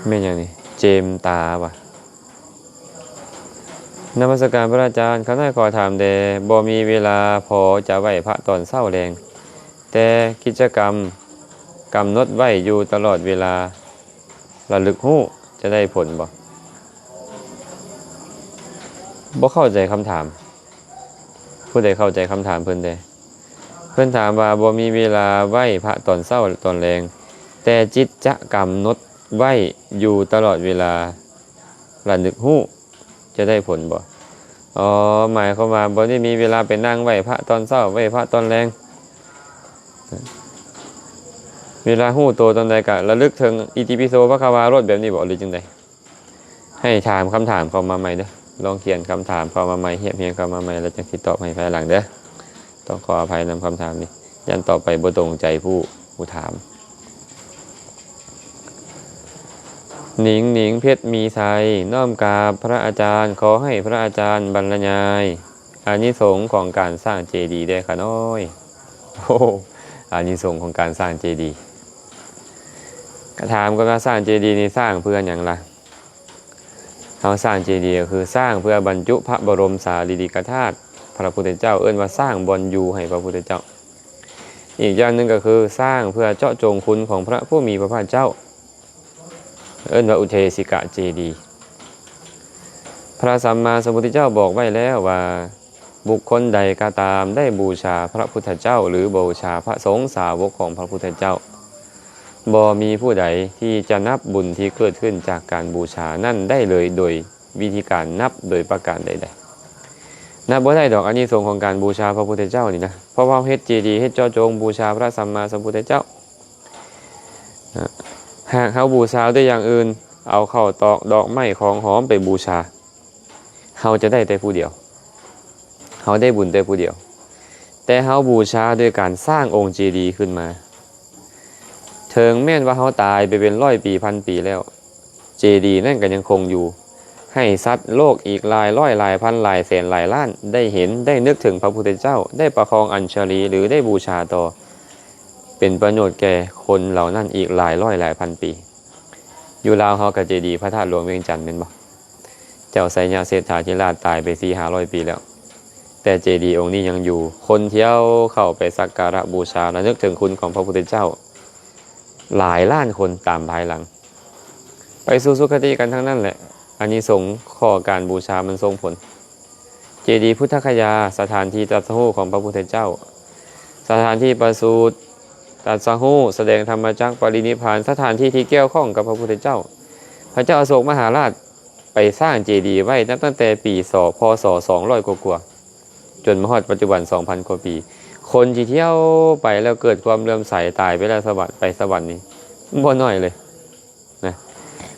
ແມ່ນຫຍັງນີ້? ເຈມຕາຫວາ? ນະມັດສະການພະອາຈານ, ຂ້ານ້ອຍຂໍຖາມແດ່, ບໍ່ມີເວລາພໍຈະໄຫວ້ພະຕອນເຊົ້າແລງ, ແຕ່ກິດຈະກຳກຳນົດໄວ້ຢູ່ຕະຫຼອດເວລາ, ລະລຶກຮູ້ຈະໄດ້ຜົນບໍ່? ບໍ່ເຂົ້າໃຈຄຳຖາມ. ຜູ້ໃດເຂົ້າໃຈຄຳຖາມເພິ່ນແດ່? ເພິ່ນຖາມວ່າ ບໍ່ມີເວລາໄຫວ້ພະຕອນເຊົ້າຕອນແລງ, ແຕ່ຈິດຈະກຳນົດໄວ້ຢູ່ຕະຫຼອດເວລາ, ລະນຶກຮູ້ຈະໄດ້ຜົນບໍ່? ອໍ ໝາຍຄວາມວ່າບໍ່ໄດ້ມີເວລາໄປນັ່ງໄຫວ້ພະຕອນເຊົ້າ, ໄຫວ້ພະຕອນແລງ. ເວລາຮູ້ໂຕຕອນໃດກະລະລຶກເຖິງອິຕິປິໂສພະຄະວາໂລດ ແບບນີ້ບໍ ຫຼືຈັ່ງໃດ? ໃຫ້ຖາມຄຳຖາມເຂົ້າມາໃໝ່ເດີ້. ລອງຂຽນຄຳຖາມເຂົ້າມາໃໝ່, ຮຽບຮຽງເຂົ້າມາໃໝ່ ແລ້ວຈັ່ງຊິຕອບໃຫ້ພາຍຫຼັງເດີ້. ຕ້ອງຂໍອະໄພນຳຄຳຖາມນີ້, ຢ້ານຕອບໄປບໍ່ຕົງໃຈຜູ້ ຜູ້ຖາມ. ໜິງໜິງ ເພັດມີໄຊ, ນ້ອມກາບພະອາຈານ, ຂໍໃຫ້ພະອາຈານບັນລະຍາຍອານິສົງຂອງການສ້າງເຈດີແດ່ຂ້ານ້ອຍ. ໂອ້ ອານິສົງຂອງການສ້າງເຈດີ. ກະຖາມກ່ອນວ່າ ສ້າງເຈດີນີ້ສ້າງເພື່ອຫຍັງລະ? ເຮົາສ້າງເຈດີກໍຄືສ້າງເພື່ອບັນຈຸພະບໍລົມສາລີລິກະທາດພະພຸດທະເຈົ້າ, ເອີ້ນວ່າສ້າງບ່ອນຢູ່ໃຫ້ພະພຸດທະເຈົ້າ. ອີກຢ່າງໜຶ່ງກໍຄືສ້າງເພື່ອເຈາະຈົງຄຸນຂອງພະຜູ້ມີພະພາກເຈົ້າ, ເອີ້ນວ່າອຸເທສິກະເຈດີ. ພະສຳມາສຳພຸດທະເຈົ້າບອກໄວ້ແລ້ວວ່າ ບຸກຄົນໃດກໍຕາມໄດ້ບູຊາພະພຸດທະເຈົ້າ ຫຼື ບູຊາພະສົງສາວົກຂອງພະພຸດທະເຈົ້າ, ບໍ່ມີຜູ້ໃດທີ່ຈະນັບບຸນທີ່ເກີດຂຶ້ນຈາກການບູຊານັ້ນໄດ້ເລີຍໂດຍວິທີການນັບໂດຍປະການໃດໆ. ນັບບໍ່ໄດ້ດອກອານິສົງຂອງການບູຊາພະພຸດທະເຈົ້ານີ້ນະ, ເພາະວ່າເຮົາເຮັດເຈດີ, ເຮັດເຈາະຈົງບູຊາພະສຳມາສຳພຸດທະເຈົ້າ. ຫາກເຮົາບູຊາດ້ວຍຢ່າງອື່ນ, ເອົາເຂົ້າຕອກ, ດອກໄມ້, ຂອງຫອມໄປບູຊາ, ເຮົາຈະໄດ້ແຕ່ຜູ້ດຽວ, ເຮົາໄດ້ບຸນແຕ່ຜູ້ດຽວ. ແຕ່ເຮົາບູຊາດ້ວຍການສ້າງອົງເຈດີຂຶ້ນມາ, ເຖິງແມ່ນວ່າເຮົາຕາຍໄປເປັນຮ້ອຍປີ, ພັນປີແລ້ວ, ເຈດີນັ້ນກໍຍັງຄົງຢູ່, ໃຫ້ສັດໂລກອີກຫຼາຍຮ້ອຍ, ຫຼາຍພັນ, ຫຼາຍແສນ, ຫຼາຍລ້ານ ໄດ້ເຫັນ, ໄດ້ນຶກເຖິງພະພຸດທະເຈົ້າ, ໄດ້ປະຄອງອັນຊະລີ ຫຼື ໄດ້ບູຊາຕໍ່, ເປັນປະໂຫຍດແກ່ຄົນເຫຼົ່ານັ້ນອີກຫຼາຍຮ້ອຍ, ຫຼາຍພັນປີ. ຢູ່ລາວເຮົາກໍເຈດີພະທາດຫຼວງວຽງຈັນແມ່ນບໍ່? ເຈົ້າໄຊຍະເສດຖາທິລາດຕາຍໄປສີ່ຫ້າຮ້ອຍປີແລ້ວ, ແຕ່ເຈດີອົງນີ້ຍັງຢູ່, ຄົນທ່ຽວເຂົ້າໄປສັກກາລະບູຊາ ລະນຶກເຖິງຄຸນຂອງພະພຸດທະເຈົ້າຫຼາຍລ້ານຄົນຕາມພາຍຫຼັງ. ໄປສູ່ສຸຄະຕິກັນທັງນັ້ນແຫຼະ, ອານິສົງຂອງການບູຊາມັນສົ່ງຜົນ. ເຈດີພຸດທະຄະຍາ, ສະຖານທີ່ຕັດສະຮູ້ຂອງພະພຸດທະເຈົ້າ, ສະຖານທີ່ປະສູດ, ຕັດສະຮູ້, ສະແດງທຳມະຈັກ, ປະລິນິບພານ, ສະຖານທີ່ທີ່ກ່ຽວຂ້ອງກັບພະພຸດທະເຈົ້າ. ພະເຈົ້າອະໂສກມະຫາລາດໄປສ້າງເຈດີໄວ້ນັບຕັ້ງແຕ່ປີ ສ ພ.ສ. ສອງຮ້ອຍກວ່າໆ ຈົນມາຮອດປັດຈຸບັນ ສອງພັນກວ່າປີ. ຄົນທີ່ທ່ຽວໄປແລ້ວເກີດຄວາມເຫຼື້ອມໃສ, ຕາຍໄປແລ້ວສະຫວັດ, ໄປສະຫວັນນີ້ບໍ່ໜ້ອຍເລີຍ. ນະ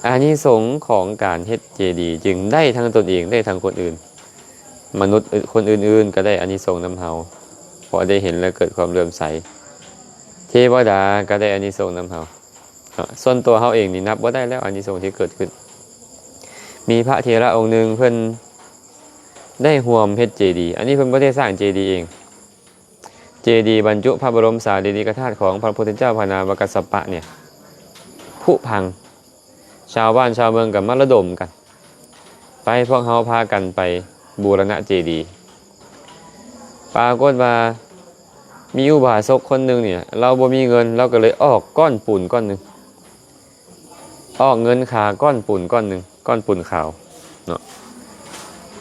ອານິສົງຂອງການເຮັດເຈດີຈຶ່ງໄດ້ທັງຕົນເອງ ໄດ້ທັງຄົນອື່ນ. ມະນຸດຄົນອື່ນໆກໍໄດ້ອານິສົງນຳເຮົາ ເພາະໄດ້ເຫັນແລ້ວເກີດຄວາມເຫຼື້ອມໃສ. ເທວະດາກໍໄດ້ອານິສົງນຳເຮົາ. ສ່ວນຕົວເຮົາເອງນີ້ນັບບໍ່ໄດ້ແລ້ວອານິສົງທີ່ເກີດຂຶ້ນ. ມີພະເຖລະອົງໜຶ່ງເພິ່ນໄດ້ຮ່ວມເຮັດເຈດີ. ອັນນີ້ເພິ່ນບໍ່ໄດ້ສ້າງເຈດີເອງ. ເຈດີບັນຈຸພະບໍລົມສາລີລິກະທາດຂອງພະພຸດທະເຈົ້າພະນາມະກັດສະປະເນ່ຍ ຜຸພັງ. ຊາວບ້ານຊາວເມືອງກໍມາລະດົມກັນ ໄປ ພວກເຮົາພາກັນໄປບູລະນະເຈດີ. ປາກົດວ່າມີອຸບາສົກຄົນໜຶ່ງເນ່ຍ ລາວບໍ່ມີເງິນ ລາວກໍເລີຍອອກກ້ອນປູນກ້ອນໜຶ່ງ. ອອກເງິນຄ່າກ້ອນປູນກ້ອນໜຶ່ງ, ກ້ອນປູນຂາວເນາະ,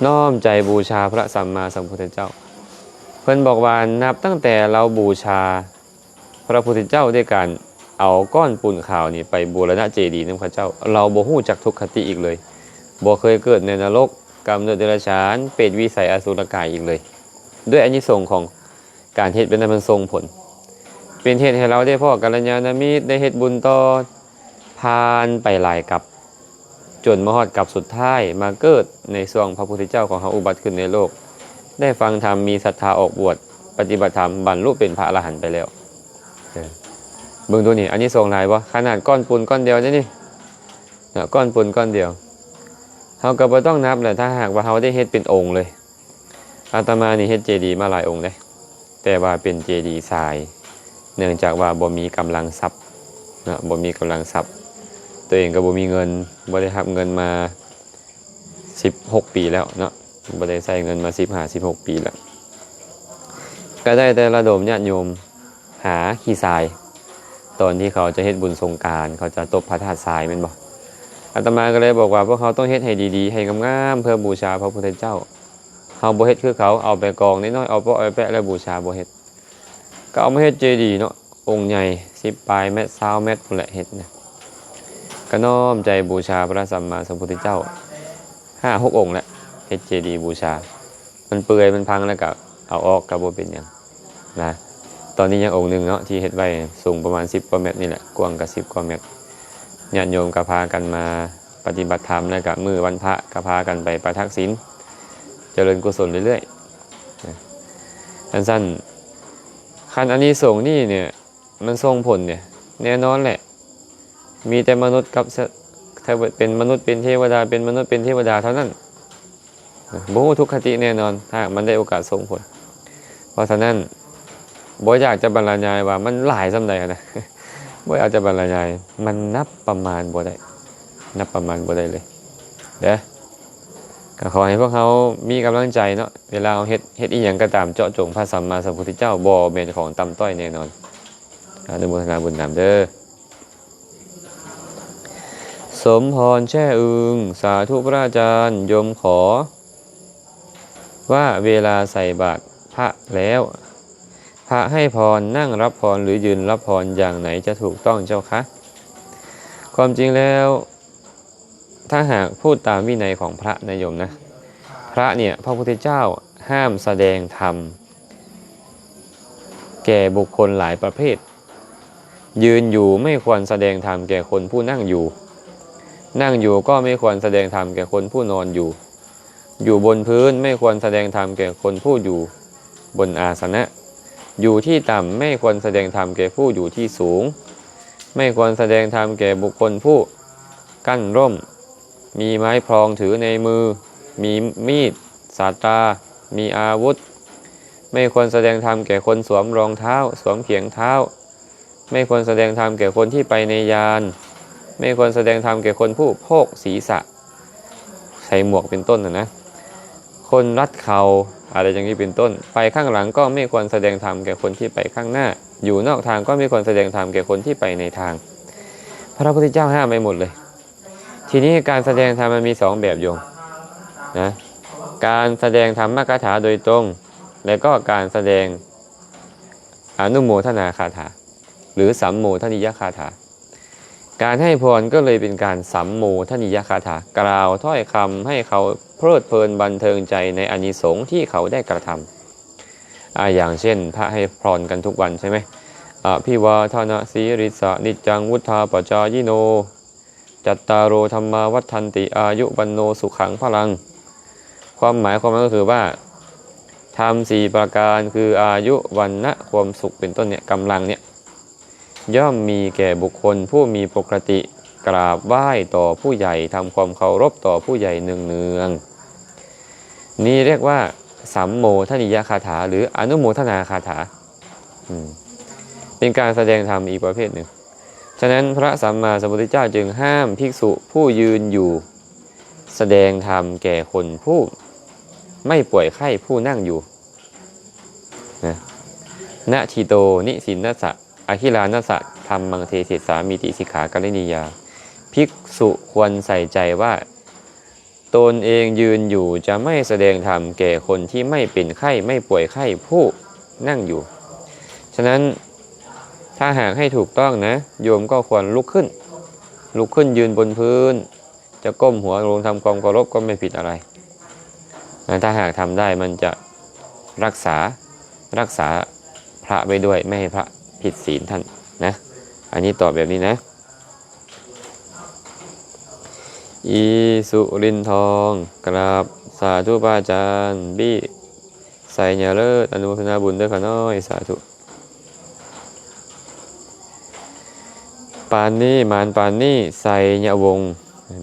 ນ້ອມໃຈບູຊາພະສຳມາສຳພຸດທະເຈົ້າ. ເພິ່ນບອກວ່າ ນັບຕັ້ງແຕ່ລາວບູຊາພະພຸດທະເຈົ້າດ້ວຍການ ເອົາກ້ອນປູນຂາວນີ້ໄປບູລະນະເຈດີນຳເຂົາເຈົ້າ. ລາວບໍ່ຮູ້ຈັກທຸກຄະຕິອີກເລີຍ, ບໍ່ເຄີຍເກີດໃນນະລົກ, ກຳເນີດເດຍລະສານ, ເປດ, ວິໄສ, ອະສຸລະກາຍອີກເລີຍ, ດ້ວຍອານິສົງຂອງການເຮັດແບບນັ້ນມັນສົ່ງຜົນ, ເປັນເຫດໃຫ້ລາວໄດ້ພໍ້ກັນລະຍານະມິດ, ໄດ້ເຮັດບຸນຕໍ່, ຜ່ານໄປຫຼາຍກັບ, ຈົນມາຮອດກັບສຸດທ້າຍ ມາເກີດໃນຊ່ວງພະພຸດທະເຈົ້າຂອງເຮົາອຸບັດຂຶ້ນໃນໂລກ, ໄດ້ຟັງທຳ, ມີສັດທາອອກບວດ, ປະຕິບັດທຳ, ບັນລຸເປັນພະອະລະຫັນໄປແລ້ວ. ເອີ ເບິ່ງດູນີ້, ອານິສົງຫຼາຍບໍ່? ຂະໜາດກ້ອນປູນກ້ອນດຽວເດ້ນີ້, ເນາະ, ກ້ອນປູນກ້ອນດຽວ, ເຮົາກໍບໍ່ຕ້ອງນັບແຫຼະ, ຖ້າຫາກວ່າເຮົາໄດ້ເຮັດເປັນອົງເລີຍ. ອາດຕະມານີ້ເຮັດເຈດີມາຫຼາຍອົງເດ້, ແຕ່ວ່າເປັນເຈດີຊາຍ, ເນື່ອງຈາກວ່າບໍ່ມີກຳລັງຊັບເນາະ, ບໍ່ມີກຳລັງຊັບ, ຕົວເອງກໍບໍ່ມີເງິນ, ບໍ່ໄດ້ຮັບເງິນມາສິບຫົກປີແລ້ວເນາະ, ບໍ່ໄດ້ໃຊ້ເງິນມາສິບຫ້າ ສິບຫົກປີແລ້ວ, ກໍໄດ້ແຕ່ລະດົມຍາດໂຍມ ຫາຂີ້ຊາຍ, ຕອນທີ່ເຂົາຈະເຮັດບຸນສົງການ ເຂົາຈະຕົບພະທາດຊາຍແມ່ນບໍ່? ອາດຕະມາກໍເລີຍບອກວ່າ ພວກເຮົາຕ້ອງເຮັດໃຫ້ດີໆ ໃຫ້ງາມໆ ເພື່ອບູຊາພະພຸດທະເຈົ້າ. ເຮົາບໍ່ເຮັດຄືເຂົາ, ເອົາໄປກອງນ້ອຍໆ ເອົາເປາະເອົາແປະ ແລ້ວບູຊາບໍ່ເຮັດ. ກໍເອົາມາເຮັດເຈດີເນາະ, ອົງໃຫຍ່ ສິບປາຍແມັດ ຊາວແມັດພຸ້ນແຫຼະເຮັດນະ. ກໍນ້ອມໃຈບູຊາພະສຳມາສຳພຸດທະເຈົ້າ ຫ້າຫົກອົງແຫຼະ, ເຮັດເຈດີບູຊາ. ມັນເປື່ອຍ ມັນພັງແລ້ວກໍເອົາອອກກໍບໍ່ເປັນຫຍັງນະ. ຕອນນີ້ຍັງອົງໜຶ່ງເນາະ ທີ່ເຮັດໄວ້ ສູງປະມານສິບກວ່າແມັດນີ້ແຫຼະ, ກວ້າງກໍສິບກວ່າແມັດ. ຍາດໂຍມກໍພາກັນມາປະຕິບັດທຳ, ແລ້ວກໍມື້ວັນພະກໍພາກັນໄປປະທັກສິນ ຈະເລີນກຸສົນເລື້ອຍໆ. ອັນຊັ້ນ ຄັນອານິສົງນີ້ເນຍ ມັນສົ່ງຜົນເດ ແນ່ນອນແຫຼະ. ມີແຕ່ມະນຸດກັບ ເທວະ ເປັນມະນຸດເປັນເທວະດາ, ເປັນມະນຸດເປັນເທວະດາເທົ່ານັ້ນ. ບໍ່ຮູ້ທຸກຄະຕິແນ່ນອນ ຖ້າຫາກມັນໄດ້ໂອກາດສົ່ງຜົນ. ເພາະສະນັ້ນ ບໍ່ຢາກຈະບັນລະຍາຍວ່າມັນຫຼາຍສ່ຳໃດຫັ້ນນະ, ບໍ່ຢາກຈະບັນລະຍາຍ, ມັນນັບປະມານບໍ່ໄດ້, ນັບປະມານບໍ່ໄດ້ເລີຍເດີ. ກໍຂໍໃຫ້ພວກເຮົາມີກຳລັງໃຈເນາະ, ເວລາເຮົາເຮັດ ເຮັດອີ່ຫຍັງກໍຕາມ ເຈາະຈົງພະສຳມາສຳພຸດທະເຈົ້າ, ບໍ່ແມ່ນຂອງຕ່ຳຕ້ອຍແນ່ນອນ. ອະນຸໂມທະນາບຸນນຳເດີ. ສົມພອນແช่อึง ສາธุพระอาจารย์ โยมขอว่าเวลาใส่บาตรพระแล้ว พระให้พร นั่งรับพรหรือยืนรับพรอย่างไหนจะถูกต้องเจ้าคะ? ความจริงแล้ว ถ้าหากพูดตามวินัยของพระนะโยมนะ พระเนี่ย พระพุทธเจ้าห้ามแสดงธรรมแก่บุคคลหลายประเภท ยืนอยู่ไม่ควรแสดงธรรมแก่คนผู้นั่งอยู่ นั่งอยู่ก็ไม่ควรแสดงธรรมแก่คนผู้นอนอยู่ อยู่บนพื้นไม่ควรแสดงธรรมแก่คนผู้อยู่บนอาสนะ อยู่ที่ต่ำไม่ควรแสดงธรรมแก่ผู้อยู่ที่สูง ไม่ควรแสดงธรรมแก่บุคคลผู้กั้นร่ม มีไม้พลองถือในมือ มีมีด สาตรา มีอาวุธ ไม่ควรแสดงธรรมแก่คนสวมรองเท้า สวมเขียงเท้า ไม่ควรแสดงธรรมแก่คนที่ไปในยาน ไม่ควรแสดงธรรมแก่คนผู้โพกศีรษะ ใส่หมวกเป็นต้นน่ะนะ คนรัดเข่า อะไรอย่างนี้เป็นต้น ไปข้างหลังก็ไม่ควรแสดงธรรมแก่คนที่ไปข้างหน้า อยู่นอกทางก็ไม่ควรแสดงธรรมแก่คนที่ไปในทาง พระพุทธเจ้าห้ามไว้หมดเลย ทีนี้การแสดงธรรมมันมีสองแบบโยมนะ การแสดงธรรมคาถาโดยตรง และก็การแสดงอนุโมทนาคาถา หรือสัมโมทนียคาถา การให้พรก็เลยเป็นการสัมโมทนียคาถา กล่าวถ้อยคำให้เขาเพลิดเพลินบันเทิงใจในอานิสงส์ที่เขาได้กระทำ อ่า อย่างเช่น พระให้พรกันทุกวันใช่ไหม อภิวาทนสีริสะ นิจจังวุธาปจายิโน จัตตาโร ธัมมา วัฑฒันติ อายุ วัณโณ สุขัง พลัง ความหมายความมันก็คือว่า ธรรมสี่ประการคืออายุ วรรณะ ความสุข เป็นต้นเนี่ย กำลังเนี่ย ย่อมมีแก่บุคคลผู้มีปกติกราบไหว้ต่อผู้ใหญ่ ทำความเคารพต่อผู้ใหญ่เนืองๆ นี้เรียกว่าสัมโมทนียคาถา หรืออนุโมทนาคาถา อืม เป็นการแสดงธรรมอีกประเภทหนึ่ง ฉะนั้นพระสัมมาสัมพุทธเจ้าจึงห้ามภิกษุผู้ยืนอยู่แสดงธรรมแก่คนผู้ไม่ป่วยไข้ผู้นั่งอยู่นะ นะทิโต นิสินนัสสะ อคิลานัสสะ ธัมมังเทเสสามิติ สิกขาการิณียา ภิกษุควรใส่ใจว่า ตนเองยืนอยู่จะไม่แสดงธรรมแก่คนที่ไม่เป็นไข้ไม่ป่วยไข้ผู้นั่งอยู่ ฉะนั้น ถ้าหากให้ถูกต้องนะ โยมก็ควรลุกขึ้น ลุกขึ้นยืนบนพื้น จะก้มหัวลงทำความเคารพก็ไม่ผิดอะไรนะ ถ้าหากทำได้ มันจะรักษา รักษาพระไว้ด้วย ไม่ให้พระผิดศีลท่านนะ อันนี้ตอบแบบนี้นะ อีสุรินทอง กราบสาธุพระอาจารย์ บี้ ไซยาเลิศ อนุโมทนาบุญเด้อข้าน้อย สาธุ ปานนี้ หมานปานนี้ ไซยวงศ์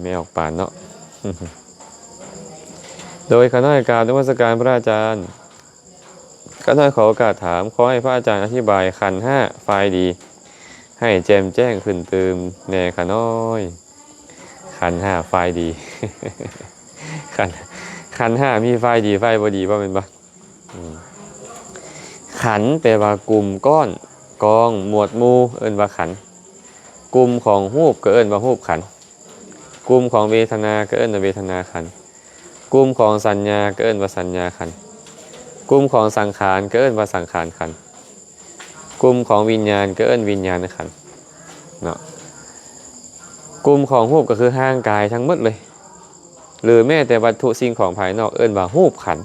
แม่ออกปานเนาะ โดยข้าน้อยกราบนมัสการพระอาจารย์ ข้าน้อยขอโอกาสถาม ขอให้พระอาจารย์อธิบายขันธ์ห้าฝ่ายดี ให้แจ่มแจ้งขึ้นตื่มแหน่ข้าน้อย ขันธ์ห้าฝ่ายดี ขันธ์ ขันธ์ห้ามีฝ่ายดี ฝ่ายบ่ดีบ่แม่นบ่? ອືມ ຂັນ ແປວ່າກຸ່ມ ກ້ອນ ກອງ ໝວດ ໝູ່ ເອີ້ນວ່າຂັນ. ກຸ່ມຂອງຮູບກໍເອີ້ນວ່າຮູບຂັນ. ກຸ່ມຂອງເວທະນາກໍເອີ້ນວ່າເວທະນາຂັນ. ກຸ່ມຂອງສັນຍາກໍເອີ້ນວ່າສັນຍາຂັນ. ກຸ່ມຂອງສັງຂານກໍເອີ້ນວ່າສັງຂານຂັນ. ກຸ່ມຂອງວິນຍານກໍເອີ້ນວິນຍານຂັນເນາະ. ກຸ່ມຂອງຮູບກໍຄືຮ່າງກາຍທັງໝົດເລີຍ ຫຼືແມ້ແຕ່ວັດຖຸສິ່ງຂອງພາຍນອກ ເອີ້ນວ່າຮູບຂັນ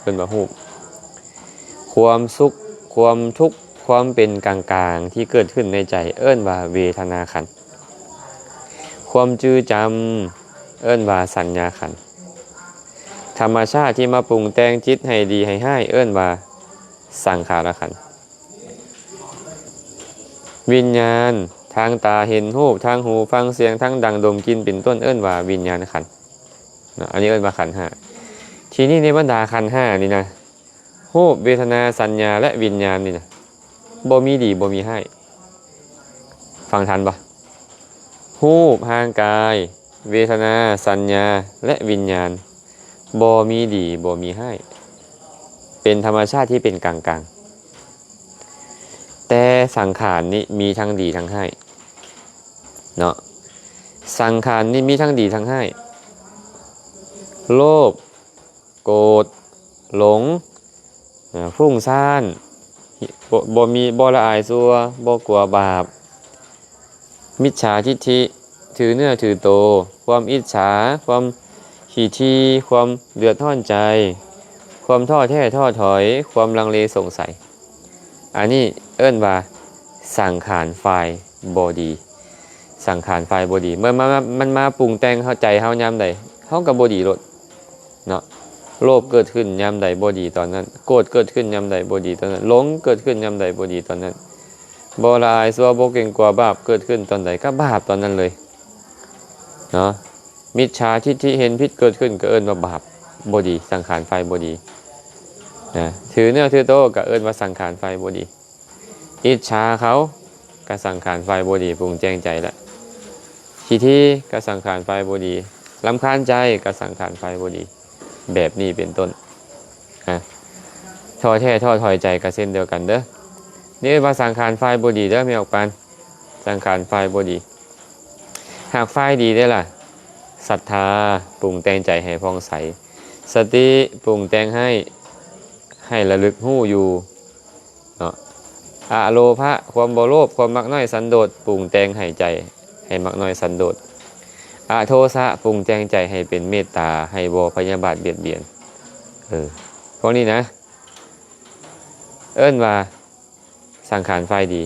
ເອີ້ນວ່າຮູບ. ຄວາມສຸກ ຄວາມທຸກ ຄວາມເປັນກາງໆທີ່ເກີດຂຶ້ນໃນໃຈ ເອີ້ນວ່າເວທະນາຂັນ. ຄວາມຈື່ຈຳ ເອີ້ນວ່າສັນຍາຂັນ. ທຳມະຊາດທີ່ມາປຸງແຕ່ງຈິດໃຫ້ດີໃຫ້ຮ້າຍ ເອີ້ນວ່າສັງຂາລະຂັນ. ວິນຍານ ທາງຕາເຫັນຮູບ ທາງຫູຟັງສຽງ ທາງດັງດົມກິ່ນເປັນຕົ້ນ ເອີ້ນວ່າວິນຍານຂັນເນາະ. ອັນນີ້ເອີ້ນວ່າຂັນຫ້າ. ທີນີ້ໃນບັນດາຂັນຫ້ານີ້ນະ ຮູບ ເວທະນາ ສັນຍາ ແລະ ວິນຍານນີ້ນະ ບໍ່ມີດີບໍ່ມີຮ້າຍ. ຟັງທັນບໍ່? ຮູບ ຮ່າງກາຍ ເວທະນາ ສັນຍາ ແລະ ວິນຍານ ບໍ່ມີດີບໍ່ມີຮ້າຍ ເປັນທຳມະຊາດທີ່ເປັນກາງໆ. ແຕ່ສັງຂານນີ້ມີທັງດີທັງຮ້າຍເນາະ. ສັງຂານນີ້ມີທັງດີທັງຮ້າຍ. ໂລບ ໂກດ ຫຼົງ ເອີ ຟຸ້ງຊານ ບໍ່ ບໍ່ມີ ບໍ່ລະອາຍຊົ່ວ ບໍ່ກົວບາບ ມິດສາທິດຖິ ຖືເນື້ອຖືໂຕ ຄວາມອິດສາ ຄວາມຂີ້ຖີ່ ຄວາມເດືອດຮ້ອນໃຈ ຄວາມທໍ້ແທ້ທໍ້ຖອຍ ຄວາມລັງເລສົງໄສ. ອັນນີ້ເອີ້ນວ່າສັງຂານຝ່າຍບໍ່ດີ. ສັງຂານຝ່າຍບໍ່ດີ ເມື່ອມາ ມັນມາປຸງແຕ່ງເຮົາ ໃຈເຮົາຍາມໃດ ເຮົາກໍບໍ່ດີໂລດເນາະ. ໂລບເກີດຂຶ້ນຍາມໃດບໍ່ດີຕອນນັ້ນ ໂກດເກີດຂຶ້ນຍາມໃດບໍ່ດີຕອນນັ້ນ ຫຼົງເກີດຂຶ້ນຍາມໃດບໍ່ດີຕອນນັ້ນ ບໍ່ລະອາຍຊົ່ວ ບໍ່ເກງກົວບາບເກີດຂຶ້ນຕອນໃດກໍບາບຕອນນັ້ນເລີຍເນາະ. ມິດສາທິດຖິເຫັນຜິດເກີດຂຶ້ນກໍເອີ້ນວ່າບາບ ບໍ່ດີ ສັງຂານຝ່າຍບໍ່ດີນະ. ຖືເນື້ອຖືໂຕກໍເອີ້ນວ່າສັງຂານຝ່າຍບໍ່ດີ. ອິດສາເຂົາກໍສັງຂານຝ່າຍບໍ່ດີ ປຸງແຕ່ງໃຈລະ. ຂີ້ຖີ່ກໍສັງຂານຝ່າຍບໍ່ດີ. ລຳຄານໃຈກໍສັງຂານຝ່າຍບໍ່ດີ ແບບນີ້ເປັນຕົ້ນ. ອາ ທໍ້ແທ້ທໍ້ຖອຍໃຈກໍເຊັ່ນດຽວກັນເດີ້. ນີ້ເອີ້ນວ່າສັງຂານຝ່າຍບໍ່ດີເດີ້ ແມ່ອອກປານ. ສັງຂານຝ່າຍບໍ່ດີ. ຫາກຝ່າຍດີເດ້ລະ? ສັດທາ ປຸງແຕ່ງໃຈໃຫ້ຜ່ອງໃສ. ສະຕິ ປຸງແຕ່ງໃຫ້ ໃຫ້ລະລຶກຮູ້ຢູ່ເນາະ. ອະໂລພະ ຄວາມບໍ່ໂລບ ຄວາມມັກນ້ອຍສັນໂດດ ປຸງແຕ່ງໃຫ້ໃຈ ໃຫ້ມັກນ້ອຍສັນໂດດ. ອະໂທສະ ປຸງແຕ່ງໃຈໃຫ້ເປັນເມດຕາ ໃຫ້ບໍ່ພະຍາບາດບຽດບຽນ. ເອີ ພວກນີ້ນະ ເອີ້ນວ່າ ສັງຂານຝ່າຍດີ.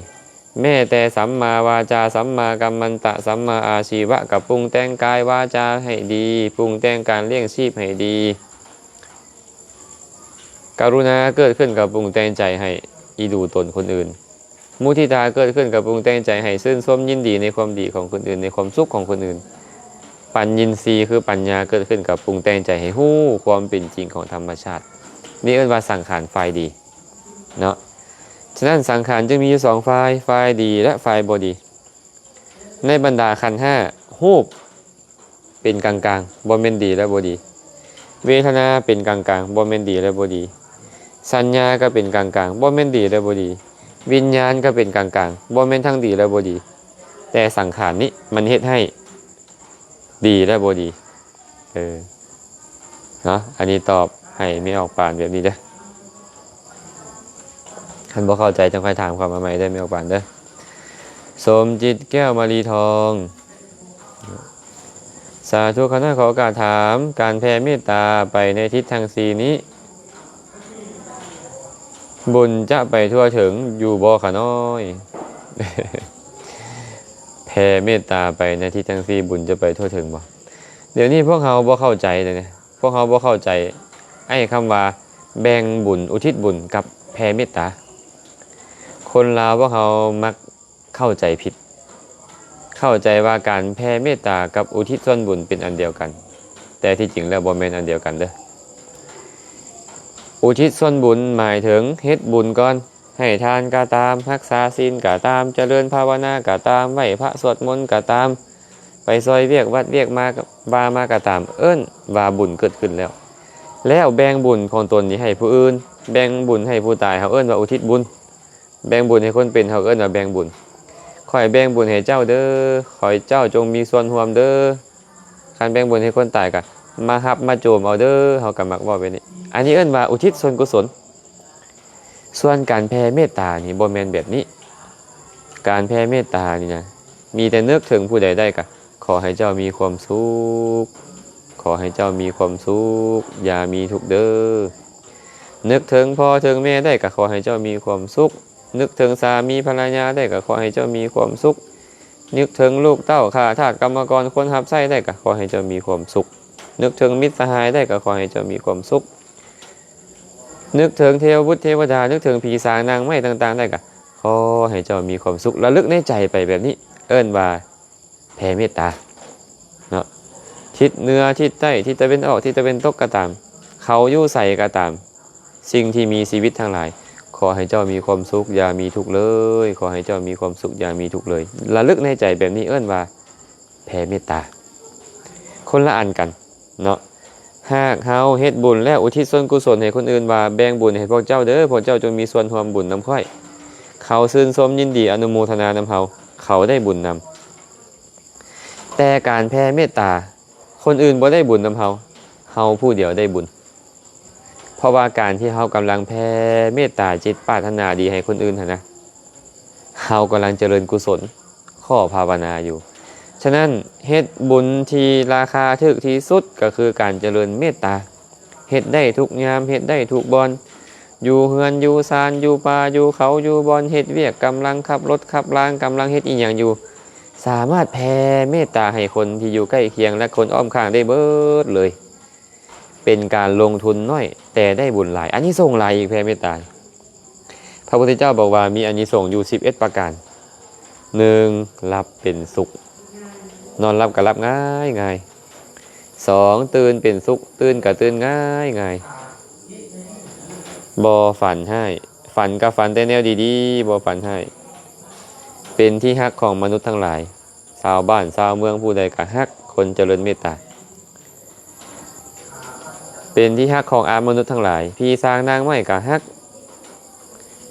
ແມ້ແຕ່ສຳມາວາຈາ ສຳມາກັມມັນຕະ ສຳມາອາຊີວະ ກໍປຸງແຕ່ງກາຍວາຈາໃຫ້ດີ ປຸງແຕ່ງການລ້ຽງຊີບໃຫ້ດີ. ກະລຸນາເກີດຂຶ້ນກໍປຸງແຕ່ງໃຈໃຫ້ອີດູຕົນຄົນອື່ນ. ມຸທິຕາເກີດຂຶ້ນກໍປຸງແຕ່ງໃຈໃຫ້ຊື່ນຊົມຍິນດີໃນຄວາມດີຂອງຄົນອື່ນ ໃນຄວາມສຸກຂອງຄົນອື່ນ. ປັນຍິນຊີຄືປັນຍາເກີດຂຶ້ນກໍປຸງແຕ່ງໃຈໃຫ້ຮູ້ຄວາມເປັນຈິງຂອງທຳມະຊາດ. ນີ້ເອີ້ນວ່າສັງຂານຝ່າຍດີ. ເນາະ. ສະນັ້ນສັງຂານຈຶ່ງມີຢູ່ສອງຝ່າຍ, ຝ່າຍດີ ແລະ ຝ່າຍບໍ່ດີ. ໃນບັນດາຂັນຫ້າ, ຮູບເປັນກາງໆ, ບໍ່ແມ່ນດີ ແລະ ບໍ່ດີ. ເວທະນາເປັນກາງໆ, ບໍ່ແມ່ນດີ ແລະ ບໍ່ດີ. ສັນຍາກໍເປັນກາງໆ, ບໍ່ແມ່ນດີ ແລະ ບໍ່ດີ. ວິນຍານກໍເປັນກາງໆ, ບໍ່ແມ່ນທັງດີ ແລະ ບໍ່ດີ. ແຕ່ສັງຂານນີ້ມັນເຮັດໃຫ້ ດີ ແລະ ບໍ່ດີ. ເອີ ເນາະ, ອັນນີ້ຕອບໃຫ້ແມ່ອອກປານແບບນີ້ເດີ້. ຄັນບໍ່ເຂົ້າໃຈຈັ່ງຄ່ອຍຖາມເຂົ້າມາໃໝ່ເດີ້ ແມ່ອອກປານເດີ້. ສົມຈິດ ແກ້ວມະລີທອງ. ສາທຸ ຂ້ານ້ອຍຂໍໂອກາດຖາມ, ການແຜ່ເມດຕາໄປໃນທິດທັງສີ່ນີ້ ບຸນຈະໄປທົ່ວເຖິງຢູ່ບໍ່ຂ້ານ້ອຍ? ແຜ່ເມດຕາໄປໃນທິດທັງສີ່ ບຸນຈະໄປທົ່ວເຖິງບໍ່? ດຽວນີ້ພວກເຮົາບໍ່ເຂົ້າໃຈເດ້ ພວກເຮົາບໍ່ເຂົ້າໃຈໄອ້ຄຳວ່າແບ່ງບຸນ ອຸທິດບຸນກັບແຜ່ເມດຕາ. ຄົນລາວພວກເຮົາມັກເຂົ້າໃຈຜິດ, ເຂົ້າໃຈວ່າການແຜ່ເມດຕາກັບອຸທິດສ່ວນບຸນເປັນອັນດຽວກັນ, ແຕ່ທີ່ຈິງແລ້ວບໍ່ແມ່ນອັນດຽວກັນເດີ້. ອຸທິດສ່ວນບຸນໝາຍເຖິງເຮັດບຸນກ່ອນ, ໃຫ້ທານກໍຕາມ, ຮັກສາສິນກໍຕາມ, ຈະເລີນພາວະນາກໍຕາມ, ໄຫວ້ພະສວດມົນກໍຕາມ, ໄປຊ່ອຍວຽກວັດວຽກມາ ວ່າມາກໍຕາມ, ເອີ້ນວ່າບຸນເກີດຂຶ້ນແລ້ວ. ແລ້ວແບ່ງບຸນຂອງຕົນນີ້ໃຫ້ຜູ້ອື່ນ, ແບ່ງບຸນໃຫ້ຜູ້ຕາຍ ເຮົາເອີ້ນວ່າອຸທິດບຸນ, ແບ່ງບຸນໃຫ້ຄົນເປັນ ເຮົາເອີ້ນວ່າແບ່ງບຸນ. ຂ້ອຍແບ່ງບຸນໃຫ້ເຈົ້າເດີ້, ຂໍໃຫ້ເຈົ້າຈົ່ງມີສ່ວນຮ່ວມເດີ້. ຄັນແບ່ງບຸນໃຫ້ຄົນຕາຍກໍມາຮັບມາໂຈມເອົາເດີ້, ເຮົາກໍມັກເວົ້າແບບນີ້. ອັນນີ້ເອີ້ນວ່າອຸທິດສ່ວນກຸສົນ. ສ່ວນການແຜ່ເມດຕານີ້ບໍ່ແມ່ນແບບນີ້. ການແຜ່ເມດຕານີ້ນະ ມີແຕ່ນຶກເຖິງຜູ້ໃດໄດ້ກະ ຂໍໃຫ້ເຈົ້າມີຄວາມສຸກ, ຂໍໃຫ້ເຈົ້າມີຄວາມສຸກ, ຢ່າມີທຸກເດີ້. ນຶກເຖິງພໍ່ເຖິງແມ່ໄດ້ກະ ຂໍໃຫ້ເຈົ້າມີຄວາມສຸກ, ນຶກເຖິງສາມີພັນລະຍາໄດ້ກະ ຂໍໃຫ້ເຈົ້າມີຄວາມສຸກ, ນຶກເຖິງລູກເຕົ້າ ຂ້າທາດ ກຳມະກອນ ຄົນຮັບໃຊ້ໄດ້ກະ ຂໍໃຫ້ເຈົ້າມີຄວາມສຸກ, ນຶກເຖິງມິດສະຫາຍໄດ້ກະ ຂໍໃຫ້ເຈົ້າມີຄວາມສຸກ. ນຶກເຖິງເທວະບຸດເທວະດາ, ນຶກເຖິງຜີສາງນາງໄມ້ຕ່າງໆໄດ້ກະ ຂໍໃຫ້ເຈົ້າມີຄວາມສຸກ. ລະລຶກໃນໃຈໄປແບບນີ້ ເອີ້ນວ່າແຜ່ເມດຕາເນາະ. ທິດເໜືອ, ທິດໃຕ້, ທິດຕາເວັນອອກ, ທິດຕາເວັນຕົກກໍຕາມ, ເຂົາຢູ່ໃສກໍຕາມ, ສິ່ງທີ່ມີຊີວິດທັງຫຼາຍ, ຂໍໃຫ້ເຈົ້າມີຄວາມສຸກ, ຢ່າມີທຸກເລີຍ, ຂໍໃຫ້ເຈົ້າມີຄວາມສຸກ, ຢ່າມີທຸກເລີຍ. ລະລຶກໃນໃຈແບບນີ້ ເອີ້ນວ່າ ແຜ່ເມດຕາ. ຄົນລະອັນກັນເນາະ. ຫາກເຮົາເຮັດບຸນແລ້ວອຸທິດສ່ວນກຸສົນໃຫ້ຄົນອື່ນວ່າ ແບ່ງບຸນໃຫ້ພວກເຈົ້າເດີ້, ພວກເຈົ້າຈົ່ງມີສ່ວນຮ່ວມບຸນນຳຂ້ອຍ. ເຂົາຊື່ນຊົມຍິນດີອະນຸໂມທະນານຳເຮົາ, ເຂົາໄດ້ບຸນນຳ. ແຕ່ການແຜ່ເມດຕາ ຄົນອື່ນບໍ່ໄດ້ບຸນນຳເຮົາ, ເຮົາຜູ້ດຽວໄດ້ບຸນ. ເພາະວ່າການທີ່ເຮົາກຳລັງແຜ່ເມດຕາຈິດປາດຖະໜາດີໃຫ້ຄົນອື່ນຫັ້ນນະ, ເຮົາກຳລັງຈະເລີນກຸສົນ, ຂໍພາວະນາຢູ່. ສະນັ້ນ ເຮັດບຸນທີ່ລາຄາຖືກທີ່ສຸດກໍຄືການຈະເລີນເມດຕາ. ເຮັດໄດ້ທຸກຍາມ, ເຮັດໄດ້ທຸກບ່ອນ, ຢູ່ເຮືອນ, ຢູ່ຊານ, ຢູ່ປ່າ, ຢູ່ເຂົາ, ຢູ່ບ່ອນເຮັດວຽກ, ກຳລັງຂັບລົດຂັບລາງ, ກຳລັງເຮັດອີ່ຫຍັງຢູ່, ສາມາດແຜ່ເມດຕາໃຫ້ຄົນທີ່ຢູ່ໃກ້ຄຽງ ແລະ ຄົນອ້ອມຂ້າງໄດ້ເບີດເລີຍ. ເປັນການລົງທຶນໜ້ອຍ ແຕ່ໄດ້ບຸນຫຼາຍ, ອານິສົງຫຼາຍອີກ ແຜ່ເມດຕາ. ພະພຸດທະເຈົ້າບອກວ່າມີອານິສົງຢູ່ສິບເອັດປະການ. ໜຶ່ງ, ຫຼັບເປັນສຸກ, ນອນຫຼັບກໍຫຼັບງ່າຍໆ. ສອງ, ຕື່ນເປັນສຸກ, ຕື່ນກໍຕື່ນງ່າຍໆ. ບໍ່ຝັນຮ້າຍ, ຝັນກໍຝັນແຕ່ແນວດີໆ, ບໍ່ຝັນຮ້າຍ. ເປັນທີ່ຮັກຂອງມະນຸດທັງຫຼາຍ, ຊາວບ້ານຊາວເມືອງຜູ້ໃດກໍຮັກຄົນຈະເລີນເມດຕາ. ເປັນທີ່ຮັກຂອງອາມະນຸດທັງຫຼາຍ, ຜີສາງນາງໄມ້ກໍຮັກ,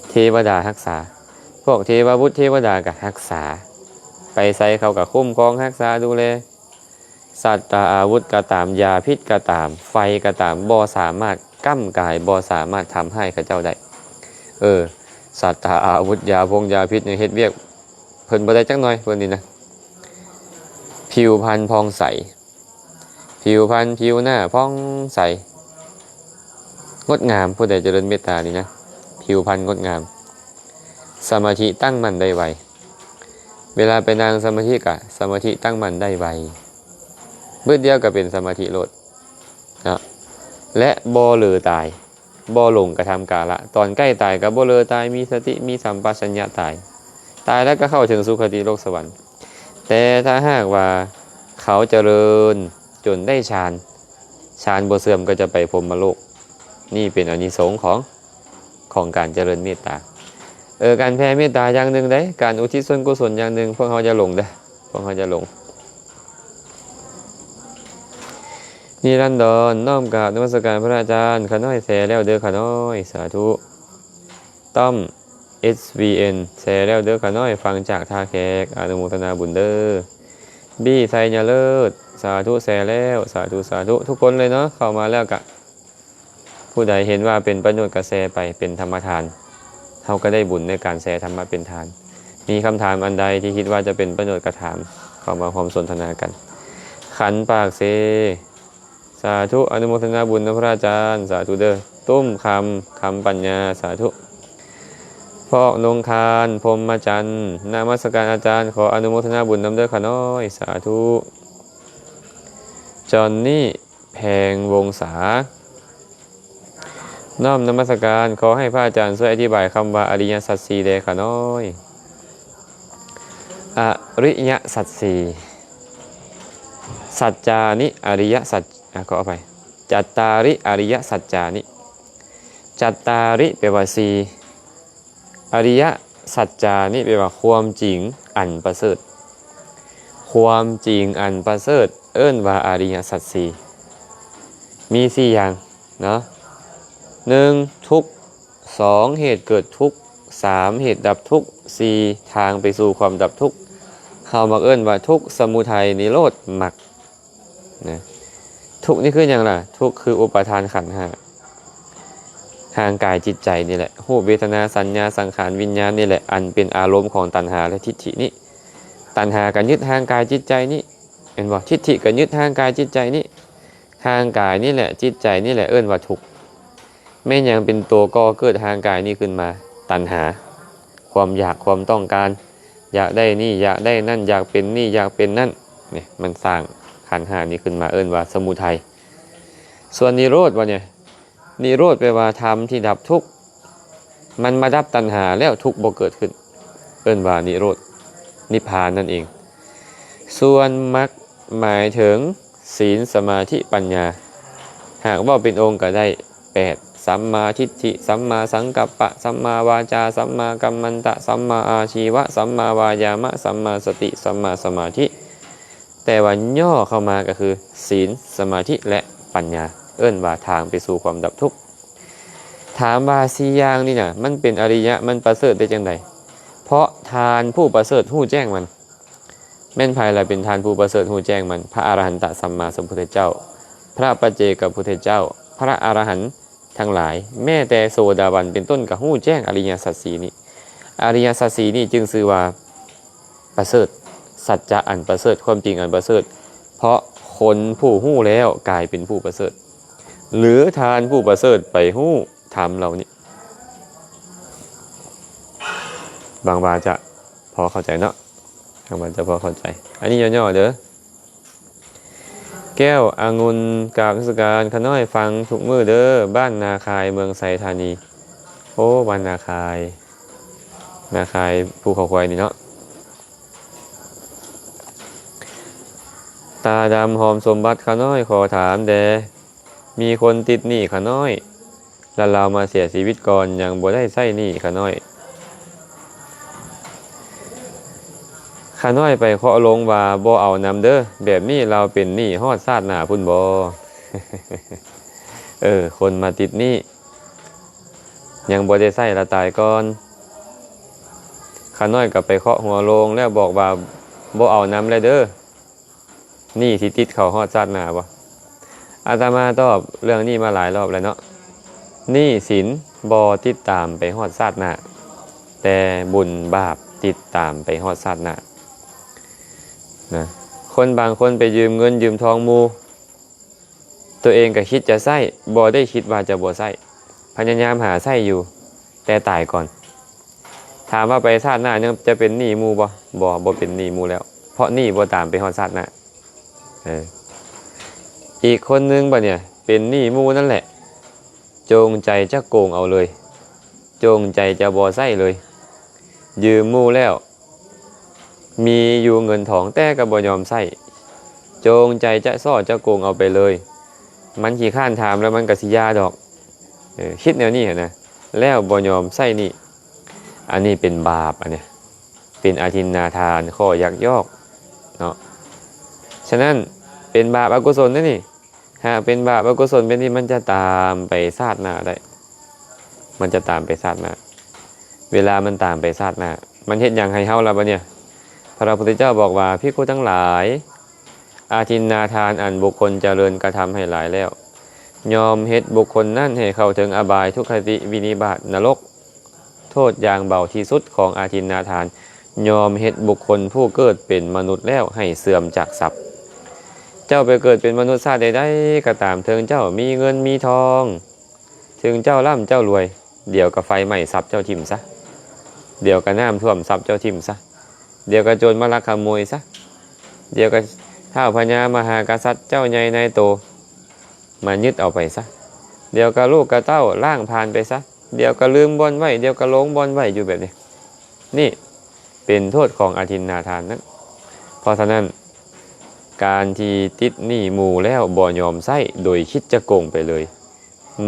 ເທວະດາຮັກສາ, ພວກເທວະບຸດເທວະດາກໍຮັກສາ, ໄປໃສເຂົາກໍຄຸ້ມຄອງຮັກສາດູແລ. ສັດຕາອາວຸດກໍຕາມ, ຢາພິດກໍຕາມ, ໄຟກໍຕາມ, ບໍ່ສາມາດກ້ຳກາຍ, ບໍ່ສາມາດທຳຮ້າຍເຂົາເຈົ້າໄດ້. ເອີ, ສັດຕາອາວຸດ, ຢາພົງຢາພິດ ຍັງເຮັດວຽກເພິ່ນບໍ່ໄດ້ຈັກໜ້ອຍ, ເພິ່ນນີ້ນະ. ຜິວພັນຜ່ອງໃສ, ຜິວພັນຜິວໜ້າຜ່ອງໃສ ງົດງາມ, ຜູ້ໃດຈະເລີນເມດຕານີ້ນະ, ຜິວພັນງົດງາມ. ສະມາທິຕັ້ງໝັ້ນໄດ້ໄວ, ເວລາໄປນັ່ງສະມາທິກະ ສະມາທິຕັ້ງໝັ້ນໄດ້ໄວ, ບຶດດຽວກະເປັນສະມາທິໂລດເນາະ. ແລະ ບໍ່ເຫຼີຕາຍ, ບໍ່ຫຼົງກະທຳກາລະ, ຕອນໃກ້ຕາຍກະບໍ່ເຫຼີຕາຍ, ມີສະຕິ ມີສຳປະຊັນຍະຕາຍ, ຕາຍແລ້ວກະເຂົ້າເຖິງສຸຄະຕິໂລກສະຫວັນ. ແຕ່ຖ້າຫາກວ່າເຂົາຈະເລີນຈົນໄດ້ຊານ, ຊານບໍ່ເສື່ອມກໍຈະໄປພົມມະໂລກ. ນີ້ເປັນອານິສົງຂອງ, ຂອງການຈະເລີນເມດຕາ. ເອີ, ການແຜ່ເມດຕາຢ່າງໜຶ່ງໃດ, ການອຸທິດສ່ວນກຸສົນຢ່າງໜຶ່ງ, ພວກເຮົາຢ່າຫຼົງເດີ້, ພວກເຮົາຢ່າຫຼົງ. ນິລັນດອນ, ນ້ອມກາບນະມັດສະການພະອາຈານ, ຂ້ານ້ອຍແຊແລ້ວເດີ້ຂ້ານ້ອຍ, ສາທຸ. ຕ້ອມ ເອສວີເອັນ ແຊແລ້ວເດີ້ຂ້ານ້ອຍ, ຟັງຈາກທ່າແຂກ, ອະນຸໂມທະນາບຸນເດີ້. ບີ ໄຊຍະເລີດ, ສາທຸ ແຊແລ້ວ, ສາທຸ ສາທຸ ທຸກຄົນເລີຍເນາະ, ເຂົ້າມາແລ້ວກະ ຜູ້ໃດເຫັນວ່າເປັນປະໂຫຍດກະແຊໄປເປັນທຳມະທານ, ເຮົາກະໄດ້ບຸນໃນການແຊທຳມະເປັນທານ. ມີຄຳຖາມອັນໃດທີ່ຄິດວ່າຈະເປັນປະໂຫຍດກໍຖາມ ເຂົ້າມາຮ່ວມສົນທະນາກັນ. ຂັນປາກເຊ ສາທຸ ອະນຸໂມທະນາບຸນນຳພະອາຈານ ສາທຸເດີ້. ຕຸ້ມຄຳ ຄຳປັນຍາ ສາທຸ. ພອກນົງຄານ ພົມມະຈັນ ນະມັດສະການອາຈານ ຂໍອະນຸໂມທະນາບຸນນຳເດີ້ຂ້ານ້ອຍ ສາທຸ. ຈອນນີ້ ແພງວົງສາ ນ້ອມນະມັດສະການ ຂໍໃຫ້ພະອາຈານຊ່ວຍອະທິບາຍຄຳວ່າອະລິຍະສັດສີ່ແດ່ຂ້ານ້ອຍ. ອະລິຍະສັດສີ່ ສັດຈານິ ອະລິຍະສັດ ອາ ຂໍອະໄພ ຈັດຕາລິ ອະລິຍະສັດຈານິ. ຈັດຕາລິ ແປວ່າສີ່ ອະລິຍະສັດຈານິ ແປວ່າຄວາມຈິງອັນປະເສີດ. ຄວາມຈິງອັນປະເສີດ ເອີ້ນວ່າອະລິຍະສັດສີ່ ມີສີ່ຢ່າງເນາະ. ໜຶ່ງ ທຸກ. ສອງ ເຫດເກີດທຸກ. ສາມ ເຫດດັບທຸກ. ສີ່ ທາງໄປສູ່ຄວາມດັບທຸກ. ເຮົາມັກເອີ້ນວ່າທຸກ, ສະມຸໄທ, ນິໂຣດ, ມັກ. ນະ ທຸກນີ້ຄືຫຍັງລະ? ທຸກຄືອຸປາທານຂັນຫ້າ ຮ່າງກາຍຈິດໃຈນີ້ແຫຼະ, ຮູບ ເວທະນາ ສັນຍາ ສັງຂານ ວິນຍານນີ້ແຫຼະ ອັນເປັນອາລົມຂອງຕັນຫາ ແລະ ທິດຖິນີ້. ຕັນຫາກໍຍຶດຮ່າງກາຍຈິດໃຈນີ້ ແມ່ນບໍ່? ທິດຖິກໍຍຶດຮ່າງກາຍຈິດໃຈນີ້. ຮ່າງກາຍນີ້ແຫຼະ ຈິດໃຈນີ້ແຫຼະ ເອີ້ນວ່າທຸກ. ແມ່ນຫຍັງເປັນຕົວກໍ່ເກີດຮ່າງກາຍນີ້ຂຶ້ນມາ? ຕັນຫາ. ຄວາມຢາກ ຄວາມຕ້ອງການ ຢາກໄດ້ນີ້ ຢາກໄດ້ນັ້ນ ຢາກເປັນນີ້ ຢາກເປັນນັ້ນ. ນີ້ ມັນສ້າງຂັນຫ້ານີ້ຂຶ້ນມາ ເອີ້ນວ່າສະມຸໄທ. ສ່ວນນິໂຣດ ບັດນີ້ ນິໂຣດ ແປວ່າທຳທີ່ດັບທຸກ. ມັນມາດັບຕັນຫາແລ້ວ ທຸກບໍ່ເກີດຂຶ້ນ ເອີ້ນວ່ານິໂຣດ ນິບພານນັ້ນເອງ. ສ່ວນມັກ ໝາຍເຖິງ ສິນ ສະມາທິ ປັນຍາ. ຫາກເວົ້າເປັນອົງກໍໄດ້ແປດ ສຳມາທິດຖິ ສຳມາສັງກັບປະ ສຳມາວາຈາ ສຳມາກັມມັນຕະ ສຳມາອາຊີວະ ສຳມາວາຍາມະ ສຳມາສະຕິ ສຳມາສະມາທິ. ແຕ່ວ່າຫຍໍ້ເຂົ້າມາກໍຄື ສິນ ສະມາທິ ແລະ ປັນຍາ ເອີ້ນວ່າທາງໄປສູ່ຄວາມດັບທຸກ. ຖາມວ່າສີ່ຢ່າງນີ້ນະ ມັນເປັນອະລິຍະ ມັນປະເສີດໄດ້ຈັ່ງໃດ? ເພາະທ່ານຜູ້ປະເສີດຮູ້ແຈ້ງມັນ. ແມ່ນໃຜລະເປັນທ່ານຜູ້ປະເສີດຮູ້ແຈ້ງມັນ? ພະອະລະຫັນຕະສຳມາສຳພຸດທະເຈົ້າ, ພະປັດເຈກະພຸດທະເຈົ້າ, ພະອະລະຫັນທັງຫຼາຍ, ແມ້ແຕ່ໂສດາບັນເປັນຕົ້ນກໍຮູ້ແຈ້ງອະລິຍະສັດສີ່ນີ້. ອະລິຍະສັດສີ່ນີ້ຈຶ່ງຊື່ວ່າປະເສີດ, ສັດຈະອັນປະເສີດ, ຄວາມຈິງອັນປະເສີດ, ເພາະຄົນຜູ້ຮູ້ແລ້ວກາຍເປັນຜູ້ປະເສີດ ຫຼື ທ່ານຜູ້ປະເສີດໄປຮູ້ທຳເຫຼົ່ານີ້. ຫວັງວ່າຈະພໍເຂົ້າໃຈເນາະ. ຫວັງວ່າຈະພໍເຂົ້າໃຈ. ອັນນີ້ຫຍໍ້ໆເດີ້. ແກ້ວອະງຸ່ນ ກາບນະມັດສະການ ຂ້ານ້ອຍຟັງທຸກມື້ເດີ້ ບ້ານນາຄາຍ ເມືອງໄຊທານີ. ໂອ້ ບ້ານນາຄາຍ ນາຄາຍພູເຂົາຄວາຍນີ້ເນາະ. ຕາດຳຫອມສົມບັດ ຂ້ານ້ອຍຂໍຖາມແດ່ ມີຄົນຕິດໜີ້ຂ້ານ້ອຍ ລະລາວມາເສຍຊີວິດກ່ອນ ຍັງບໍ່ໄດ້ໃຊ້ໜີ້ຂ້ານ້ອຍ. ຂ້ານ້ອຍໄປເຄາະລົງວ່າບໍ່ເອົານຳເດີ້ ແບບນີ້ລາວເປັນໜີ້ຮອດຊາດໜ້າພຸ້ນບໍ? ເອີ ຄົນມາຕິດໜີ້ ຍັງບໍ່ໄດ້ໃຊ້ລະຕາຍກ່ອນ. ຂ້ານ້ອຍກໍໄປເຄາະຫົວໂລງແລ້ວບອກວ່າບໍ່ເອົານຳແລ້ວເດີ້. ໜີ້ຊິຕິດເຂົ້າຮອດຊາດໜ້າບໍ່? ອາດຕະມາຕອບເລື່ອງນີ້ມາຫຼາຍລອບແລ້ວເນາະ. ໜີ້ສິນບໍ່ຕິດຕາມໄປຮອດຊາດໜ້າ, ແຕ່ບຸນບາບຕິດຕາມໄປຮອດຊາດໜ້ານະ. ຄົນບາງຄົນໄປຢືມເງິນຢືມທອງໝູ່, ຕົວເອງກໍຄິດຈະໃຊ້, ບໍ່ໄດ້ຄິດວ່າຈະບໍ່ໃຊ້, ພະຍາຍາມຫາໃຊ້ຢູ່, ແຕ່ຕາຍກ່ອນ. ຖາມວ່າໄປຊາດໜ້າຍັງຈະເປັນໜີ້ໝູ່ບໍ່? ບໍ່, ບໍ່ເປັນໜີ້ໝູ່ແລ້ວ, ເພາະໜີ້ບໍ່ຕາມໄປຮອດຊາດໜ້າ. ເອີ ອີກຄົນໜຶ່ງບັດນີ້ເປັນໜີ້ໝູ່ນັ້ນແຫຼະ, ຈົງໃຈຈະໂກງເອົາເລີຍ, ຈົງໃຈຈະບໍ່ໃຊ້ເລີຍ. ຢືມໝູ່ແລ້ວ ມີຢູ່ເງິນທອງ ແຕ່ກໍບໍ່ຍອມໃຊ້, ຈົງໃຈຈະສໍ້ຈະໂກງເອົາໄປເລີຍ. ມັນຂີ້ຄ້ານຖາມແລ້ວມັນກໍຊິຢ່າດອກ. ເອີ ຄິດແນວນີ້ຫັ້ນນະ, ແລ້ວບໍ່ຍອມໃຊ້ໜີ້. ອັນນີ້ເປັນບາບ, ອັນນີ້ເປັນອະທິນນາທານ, ຂໍ້ຍັກຍອກເນາະ. ສະນັ້ນເປັນບາບອະກຸສົນເດ້ນີ້. ຫາກເປັນບາບອະກຸສົນແບບນີ້ ມັນຈະຕາມໄປຊາດໜ້າໄດ້, ມັນຈະຕາມໄປຊາດໜ້າ. ເວລາມັນຕາມໄປຊາດໜ້າ ມັນເຮັດຫຍັງໃຫ້ເຮົາລະບັດນີ້? ພະພຸດທະເຈົ້າບອກວ່າ ພິກຂຸທັງຫຼາຍ, ອາທິນນາທານອັນບຸກຄົນຈະເລີນກະທຳໃຫ້ຫຼາຍແລ້ວ ຍ່ອມເຮັດບຸກຄົນນັ້ນໃຫ້ເຂົ້າເຖິງອະບາຍ, ທຸກຄະຕິ, ວິນິບາດ, ນະລົກ. ໂທດຢ່າງເບົາທີ່ສຸດຂອງອາທິນນາທານ ຍອມເຮັດບຸກຄົນຜູ້ເກີດເປັນມະນຸດແລ້ວໃຫ້ເສື່ອມຈາກຊັບ. ເຈົ້າໄປເກີດເປັນມະນຸດຊາດໃດໆກໍຕາມ, ເຖິງເຈົ້າມີເງິນມີທອງ, ເຖິງເຈົ້າລ່ຳເຈົ້າລວຍ, ດຽວກໍໄຟໄໝ້ຊັບເຈົ້າຖິ້ມຊະ, ດຽວກໍນ້ຳຖ້ວມຊັບເຈົ້າຖິ້ມຊະ, ດຽວກໍໂຈນມາລັກຂະໂມຍຊະ, ດຽວກໍທ້າວພະຍາມະຫາກະສັດເຈົ້າໃຫຍ່ນາຍໂຕມາຍຶດເອົາໄປຊະ, ດຽວກໍລູກກະເຕົ້າລ້າງຜານໄປຊະ, ດຽວກໍລືມບ່ອນໄວ້, ດຽວກໍຫຼົງບ່ອນໄວ້ຢູ່ແບບນີ້. ນີ້ເປັນໂທດຂອງອະທິນນາທານນັ້ນ. ເພາະສະນັ້ນ, ການທີ່ຕິດໜີ້ໝູ່ແລ້ວບໍ່ຍອມໃຊ້ໂດຍຄິດຈະໂກງໄປເລີຍ,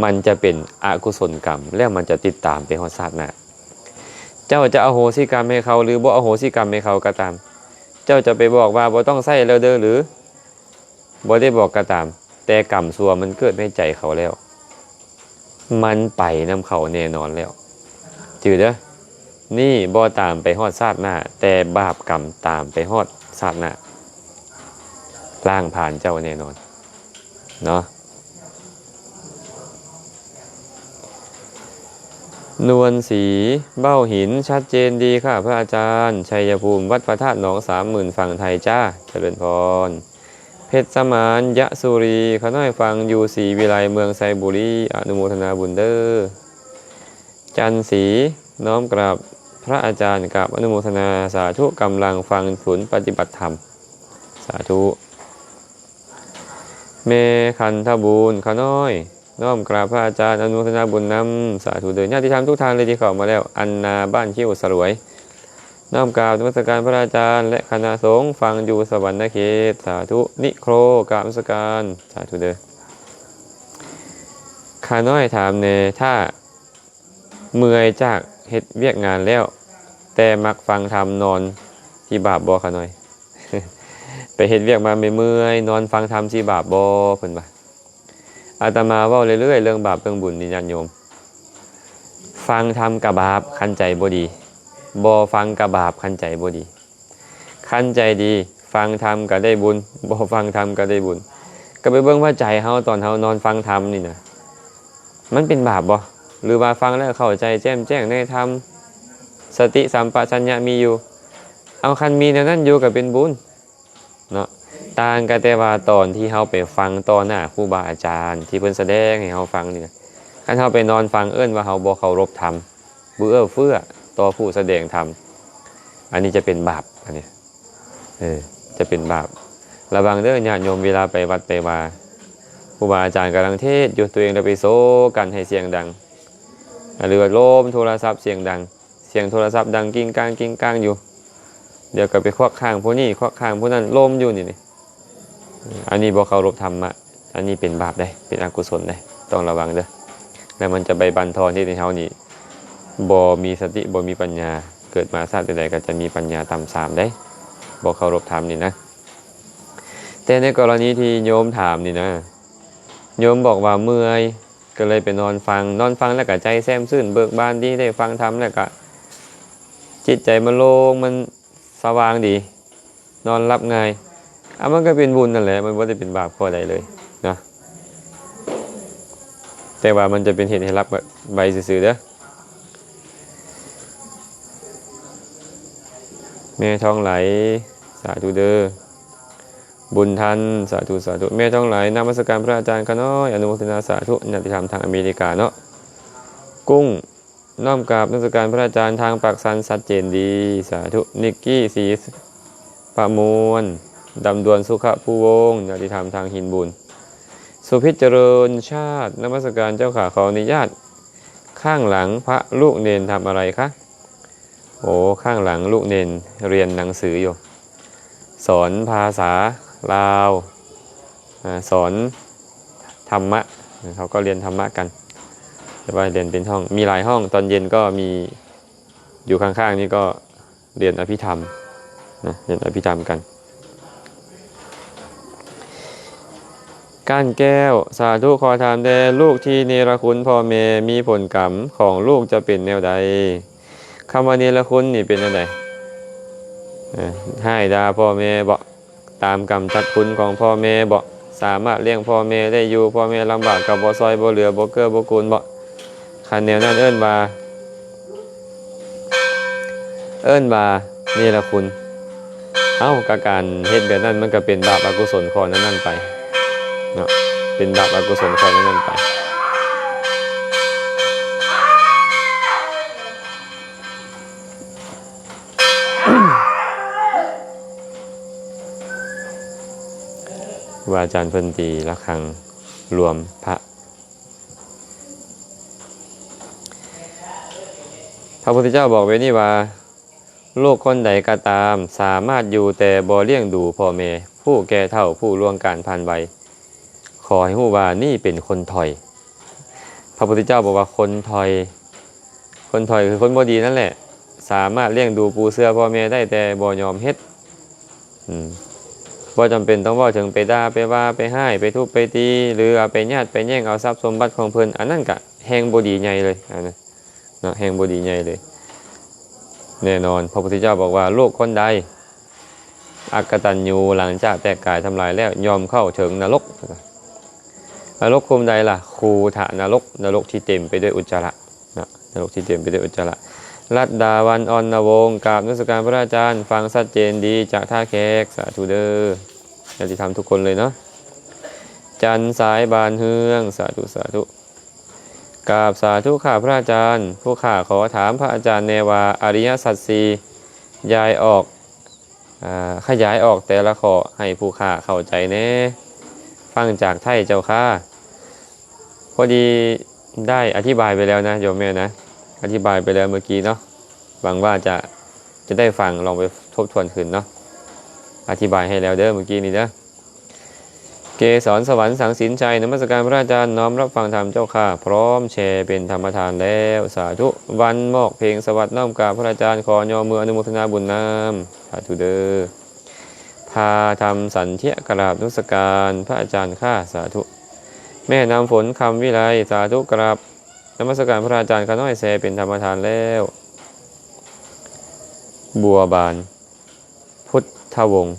ມັນຈະເປັນອະກຸສົນກຳ ແລ້ວມັນຈະຕິດຕາມໄປຮອດຊາດໜ້າ. ເຈົ້າຈະອະໂຫສິກຳໃຫ້ເຂົາ ຫຼື ບໍ່ອະໂຫສິກຳໃຫ້ເຂົາກໍຕາມ, ເຈົ້າຈະໄປບອກວ່າບໍ່ຕ້ອງໃຊ້ແລ້ວເດີ ຫຼື ບໍ່ໄດ້ບອກກໍຕາມ, ແຕ່ກຳຊົ່ວມັນເກີດໃນໃຈເຂົາແລ້ວ, ມັນໄປນຳເຂົາແນ່ນອນແລ້ວ. ຈື່ເດີ, ນີ້ບໍ່ຕາມໄປຮອດຊາດໜ້າ, ແຕ່ບາບກຳຕາມໄປຮອດຊາດໜ້າ, ລ້າງຜານເຈົ້າແນ່ນອນເນາະ. ນວນສີ ເບ້າຫີນ ຊັດເຈນດີຄ່ະພະອາຈານ. ໄຊຍະພູມ ວັດພະທາດໜອງສາມໝື່ນ ຝັ່ງໄທຈ້າ, ຈະເລີນພອນ. ເພັດສະໝານ ຍະສຸຣີ, ຂ້ານ້ອຍຟັງຢູ່ສີວິໄລ ເມືອງໄຊບູລີ, ອະນຸໂມທະນາບຸນເດີ. ຈັນສີ, ນ້ອມກາບພະອາຈານ, ກາບອະນຸໂມທະນາສາທຸ, ກຳລັງຟັງສູນປະຕິບັດທຳ, ສາທຸ. ແມ່ຂັນທະບູນ, ຂ້ານ້ອຍ ນ້ອມກາບພະອາຈານ ອະນຸໂມທະນາບຸນນຳ, ສາທຸເດີ. ຍາດຕິທຳທຸກທ່ານເລີຍທີ່ເຂົ້າມາແລ້ວ. ອັນນາ ບ້ານຄິ້ວສະຫຼວຍ, ນ້ອມກາບນະມັດສະການພະອາຈານ ແລະ ຄະນະສົງ, ຟັງຢູ່ສະຫວັນນະເຂດ, ສາທຸ. ນິໂຄ, ກາບນະມັດສະການ, ສາທຸເດີ. ຂ້ານ້ອຍຖາມແດ່, ຖ້າເມື່ອຍຈາກເຮັດວຽກງານແລ້ວ ແຕ່ມັກຟັງທຳນອນ, ຊິບາບບໍ່ຂ້ານ້ອຍ? ໄປເຮັດວຽກມາເມື່ອຍໆ ນອນຟັງທຳຊິບາບບໍ່? ເພິ່ນວ່າ. ອາດຕະມາເວົ້າເລື້ອຍໆ ເລື່ອງບາບເລື່ອງບຸນນີ້ ຍາດໂຍມ. ຟັງທຳກະບາບ ຄັນໃຈບໍ່ດີ, ບໍ່ຟັງກະບາບ ຄັນໃຈບໍ່ດີ. ຄັນໃຈດີ ຟັງທຳກະໄດ້ບຸນ, ບໍ່ຟັງທຳກະໄດ້ບຸນ. ກະໄປເບິ່ງວ່າໃຈເຮົາຕອນເຮົານອນຟັງທຳນີ້ນະ ມັນເປັນບາບບໍ່? ຫຼືວ່າຟັງແລ້ວເຂົ້າໃຈແຈ່ມແຈ້ງໃນທຳ, ສະຕິສຳປະຊັນຍະມີຢູ່? ເອົາ ຄັນມີແນວນັ້ນຢູ່ກະເປັນບຸນເນາະ. ຕ່າງກະແຕ່ວ່າຕອນທີ່ເຮົາໄປຟັງຕໍ່ໜ້າຄູບາອາຈານ ທີ່ເພິ່ນສະແດງໃຫ້ເຮົາຟັງນີ້ນະ, ຄັນເຮົາໄປນອນຟັງ ເອີ້ນວ່າເຮົາບໍ່ເຄົາລົບທຳ, ບໍ່ເອື້ອເຟື້ອຕໍ່ຜູ້ສະແດງທຳ. ອັນນີ້ຈະເປັນບາບ, ອັນນີ້ ເອີ ຈະເປັນບາບ. ລະວັງເດີຍາດໂຍມ, ເວລາໄປວັດໄປວາ ຄູບາອາຈານກຳລັງເທດຢູ່, ຕົວເອງລະໄປໂສກັນໃຫ້ສຽງດັງ ຫຼືວ່າລົມໂທລະສັບສຽງດັງ, ສຽງໂທລະສັບດັງກິ້ງກ້າງກິ້ງກ້າງຢູ່, ດຽວກໍໄປຄວັກຂ້າງຜູ້ນີ້ ຄວັກຂ້າງຜູ້ນັ້ນ, ລົມຢູ່ນີ້. ອັນນີ້ບໍ່ເຄົາລົບທຳມະ, ອັນນີ້ເປັນບາບເດ້, ເປັນອະກຸສົນເດ້, ຕ້ອງລະວັງເດີ. ແລ້ວມັນຈະໄປບັນທອນເຮັດໃຫ້ເຮົານີ້ບໍ່ມີສະຕິ, ບໍ່ມີປັນຍາ. ເກີດມາຊາດໃດໆກໍຈະມີປັນຍາຕ່ຳຊາມເດ້, ບໍ່ເຄົາລົບທຳນີ້ນະ. ແຕ່ໃນກໍລະນີທີ່ໂຍມຖາມນີ້ນະ, ໂຍມບອກວ່າເມື່ອຍ ກໍເລີຍໄປນອນຟັງ, ນອນຟັງແລ້ວກໍໃຈແຊ່ມຊື່ນເບີກບານດີ, ໄດ້ຟັງທຳແລ້ວກໍຈິດໃຈມັນໂລ່ງ, ມັນສະຫວ່າງດີ, ນອນຫຼັບງ່າຍ. ອາ ມັນກໍເປັນບຸນນັ້ນແຫຼະ, ມັນບໍ່ໄດ້ເປັນບາບຂໍ້ໃດເລີຍນະ, ແຕ່ວ່າມັນຈະເປັນເຫດໃຫ້ຫຼັບໄວຊື່ໆເດີ. ແມ່ທອງໄຫຼ ສາທຸເດີ. ບຸນທັນ ສາທຸ ສາທຸ. ແມ່ທອງໄຫຼ ນະມັດສະການພະອາຈານຂ້ານ້ອຍ, ອະນຸໂມທະນາສາທຸ. ຍາດຕິທຳທາງອາເມລິກາເນາະ. ກຸ້ງ ນ້ອມກາບນະມັດສະການພະອາຈານ, ທາງປາກຊັນຊັດເຈນດີ, ສາທຸ. ນິກກີ້ ສີປະມວນ ດຳດວນສຸຂະພູວົງ, ຍາດຕິທຳທາງຫີນບູນ. ສຸພິດຈະເລີນຊາດ ນະມັດສະການເຈົ້າຂ້າ, ຂໍອະນຸຍາດ ຂ້າງຫຼັງພະລູກເນນທຳອະໄລຄະ? ໂອ ຂ້າງຫຼັງລູກເນນຮຽນໜັງສືຢູ່, ສອນພາສາລາວ, ອາ ສອນທຳມະ, ເຂົາກໍຮຽນທຳມະກັນ, ແຕ່ວ່າຮຽນເປັນຫ້ອງ, ມີຫຼາຍຫ້ອງ, ຕອນເຢັນກໍມີ ຢູ່ຂ້າງໆນີ້ກໍ ຮຽນອະພິທຳນະ, ຮຽນອະພິທຳກັນ. ກ້ານແກ້ວ ສາທຸ. ຂໍຖາມແດ່ ລູກທີ່ເນລະຄຸນພໍ່ແມ່ ມີຜົນກຳຂອງລູກຈະເປັນແນວໃດ? ຄຳວ່າເນລະຄຸນນີ້ເປັນແນວໃດ? ເອີ ຮ້າຍດ່າພໍ່ແມ່ບໍ? ຕາມກຳຈັດຄຸນຂອງພໍ່ແມ່ບໍ? ສາມາດລ້ຽງພໍ່ແມ່ໄດ້ຢູ່, ພໍ່ແມ່ລຳບາກກໍບໍ່ຊ່ອຍ, ບໍ່ເຫຼືອ, ບໍ່ເກື້ອ, ບໍ່ກູນບໍ? ຄັນແນວນັ້ນເອີ້ນວ່າ ເອີ້ນວ່າ ເນລະຄຸນ. ເອົ້າ ກະການເຮັດແບບນັ້ນ ມັນກະເປັນບາບອະກຸສົນຂໍ້ນັ້ນໆໄປເນາະ, ເປັນບາບອະກຸສົນຂໍ້ນັ້ນໆໄປ. ຄູບາອາຈານເພິ່ນຕີລະຄັງລວມພະ. ພະພຸດທະເຈົ້າບອກແບບນີ້ວ່າ ລູກຄົນໃດກໍຕາມ ສາມາດຢູ່ແຕ່ບໍ່ລ້ຽງດູພໍ່ແມ່ ຜູ້ແກ່ເຖົ້າ ຜູ້ລ່ວງການຜ່ານໄວ ຂໍໃຫ້ຮູ້ວ່ານີ້ເປັນຄົນຖອຍ. ພະພຸດທະເຈົ້າບອກວ່າຄົນຖອຍ, ຄົນຖອຍຄືຄົນບໍ່ດີນັ້ນແຫຼະ, ສາມາດລ້ຽງດູປູເສືອພໍ່ແມ່ໄດ້ ແຕ່ບໍ່ຍອມເຮັດ. ອືມ ບໍ່ຈຳເປັນຕ້ອງເວົ້າເຖິງໄປດ່າ ໄປວ່າ ໄປຮ້າຍ ໄປທຸບໄປຕີ ຫຼືເອົາໄປຍາດໄປແຍ່ງເອົາຊັບສົມບັດຂອງເພິ່ນ, ອັນນັ້ນກະແຮ່ງບໍ່ດີໃຫຍ່ເລີຍ ອັນນັ້ນເນາະ, ແຮ່ງບໍ່ດີໃຫຍ່ເລີຍ. ແນ່ນອນ ພະພຸດທະເຈົ້າບອກວ່າ ລູກຄົນໃດອະກະຕັນຍູ ຫຼັງຈາກແຕກກາຍທຳລາຍແລ້ວ ຍ່ອມເຂົ້າເຖິງນະລົກ. ນະລົກຂຸມໃດລະ? ຄູທະນະລົກ, ນະລົກທີ່ເຕັມໄປດ້ວຍອຸດຈາລະເນາະ, ນະລົກທີ່ເຕັມໄປດ້ວຍອຸດຈາລະ. ລັດດາວັນ ອອນນະວົງ ກາບນະມັດສະການພະອາຈານ, ຟັງຊັດເຈນດີຈາກທ່າແຂກ, ສາທຸເດີ້. ຍາດຕິທຳທຸກຄົນເລີຍເນາະ. ຈັນສາຍບານເຮືອງ, ສາທຸ ສາທຸ. ກາບສາທຸຂ້າພະອາຈານ, ຜູ້ຂ້າຂໍຖາມພະອາຈານແນ່ວ່າ ອະລິຍະສັດສີ່ ຢາຍອອກ ອາ ຂະຫຍາຍອອກແຕ່ລະຂໍ້ໃຫ້ຜູ້ຂ້າເຂົ້າໃຈແນ່, ຟັງຈາກໄທເຈົ້າຄ່າ. ພໍດີໄດ້ອະທິບາຍໄປແລ້ວນະໂຍມແມ່ນະ, ອະທິບາຍໄປແລ້ວເມື່ອກີ້ເນາະ. ຫວັງວ່າຈະ ຈະໄດ້ຟັງ, ລອງໄປທົບທວນຄືນເນາະ. ອະທິບາຍໃຫ້ແລ້ວເດີ້ ເມື່ອກີ້ນີ້ເດີ້. ເກສອນສະຫວັນ ສັງສິນໄຊ, ນະມັດສະການພະອາຈານ, ນ້ອມຮັບຟັງທຳເຈົ້າຂ້າ, ພ້ອມແຊເປັນທຳມະທານແລ້ວ, ສາທຸ. ວັນ ໝອກເພັງສະຫວັດ, ນ້ອມກາບພະອາຈານ, ຂໍຍໍມືອະນຸໂມທະນາບຸນນຳ, ສາທຸເດີ້. ພາທຳສັນເທຍ ກະລາບນະມັດສະການພະອາຈານຄ່າ, ສາທຸ. ແມ່ນ້ຳຝົນ ຄຳວິໄລ, ສາທຸ, ກະລາບນະມັດສະການພະອາຈານ, ຂ້ານ້ອຍແຊເປັນທຳມະທານແລ້ວ. ບົວບານ ພຸດທະວົງ,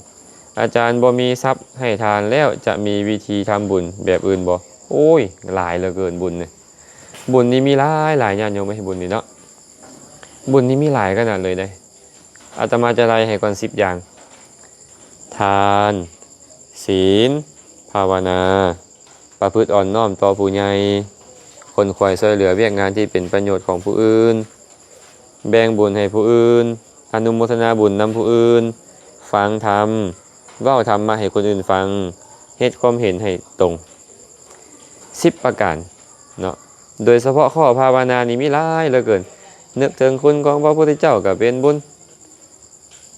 ອາຈານບໍ່ມີຊັບໃຫ້ທານແລ້ວ ຈະມີວິທີທຳບຸນແບບອື່ນບໍ່? ໂອ້ຍ ຫຼາຍເຫຼືອເກີນບຸນນີ້, ບຸນນີ້ມີຫຼາຍໆ ຍາດໂຍມເອີຍ, ບຸນນີ້ເນາະ, ບຸນນີ້ມີຫຼາຍຂະໜາດເລີຍເດ້. ອາດຕະມາຈະໄລ່ໃຫ້ກ່ອນສິບຢ່າງ, ທານ, ສິນ, ພາວະນາ, ປະພຶດອ່ອນນ້ອມຕໍ່ຜູ້ໃຫຍ່, ຂົນຂວາຍຊ່ວຍເຫຼືອວຽກງານທີ່ເປັນປະໂຫຍດຂອງຜູ້ອື່ນ, ແບ່ງບຸນໃຫ້ຜູ້ອື່ນ, ອະນຸໂມທະນາບຸນນຳຜູ້ອື່ນ, ຟັງທຳ, ເວົ້າທຳມະໃຫ້ຄົນອື່ນຟັງ, ເຮັດຄວາມເຫັນໃຫ້ຕົງ. ສິບປະການເນາະ, ໂດຍສະເພາະຂໍ້ພາວະນານີ້ມີຫຼາຍເຫຼືອເກີນ. ນຶກເຖິງຄຸນຂອງພະພຸດທະເຈົ້າກໍເປັນບຸນ.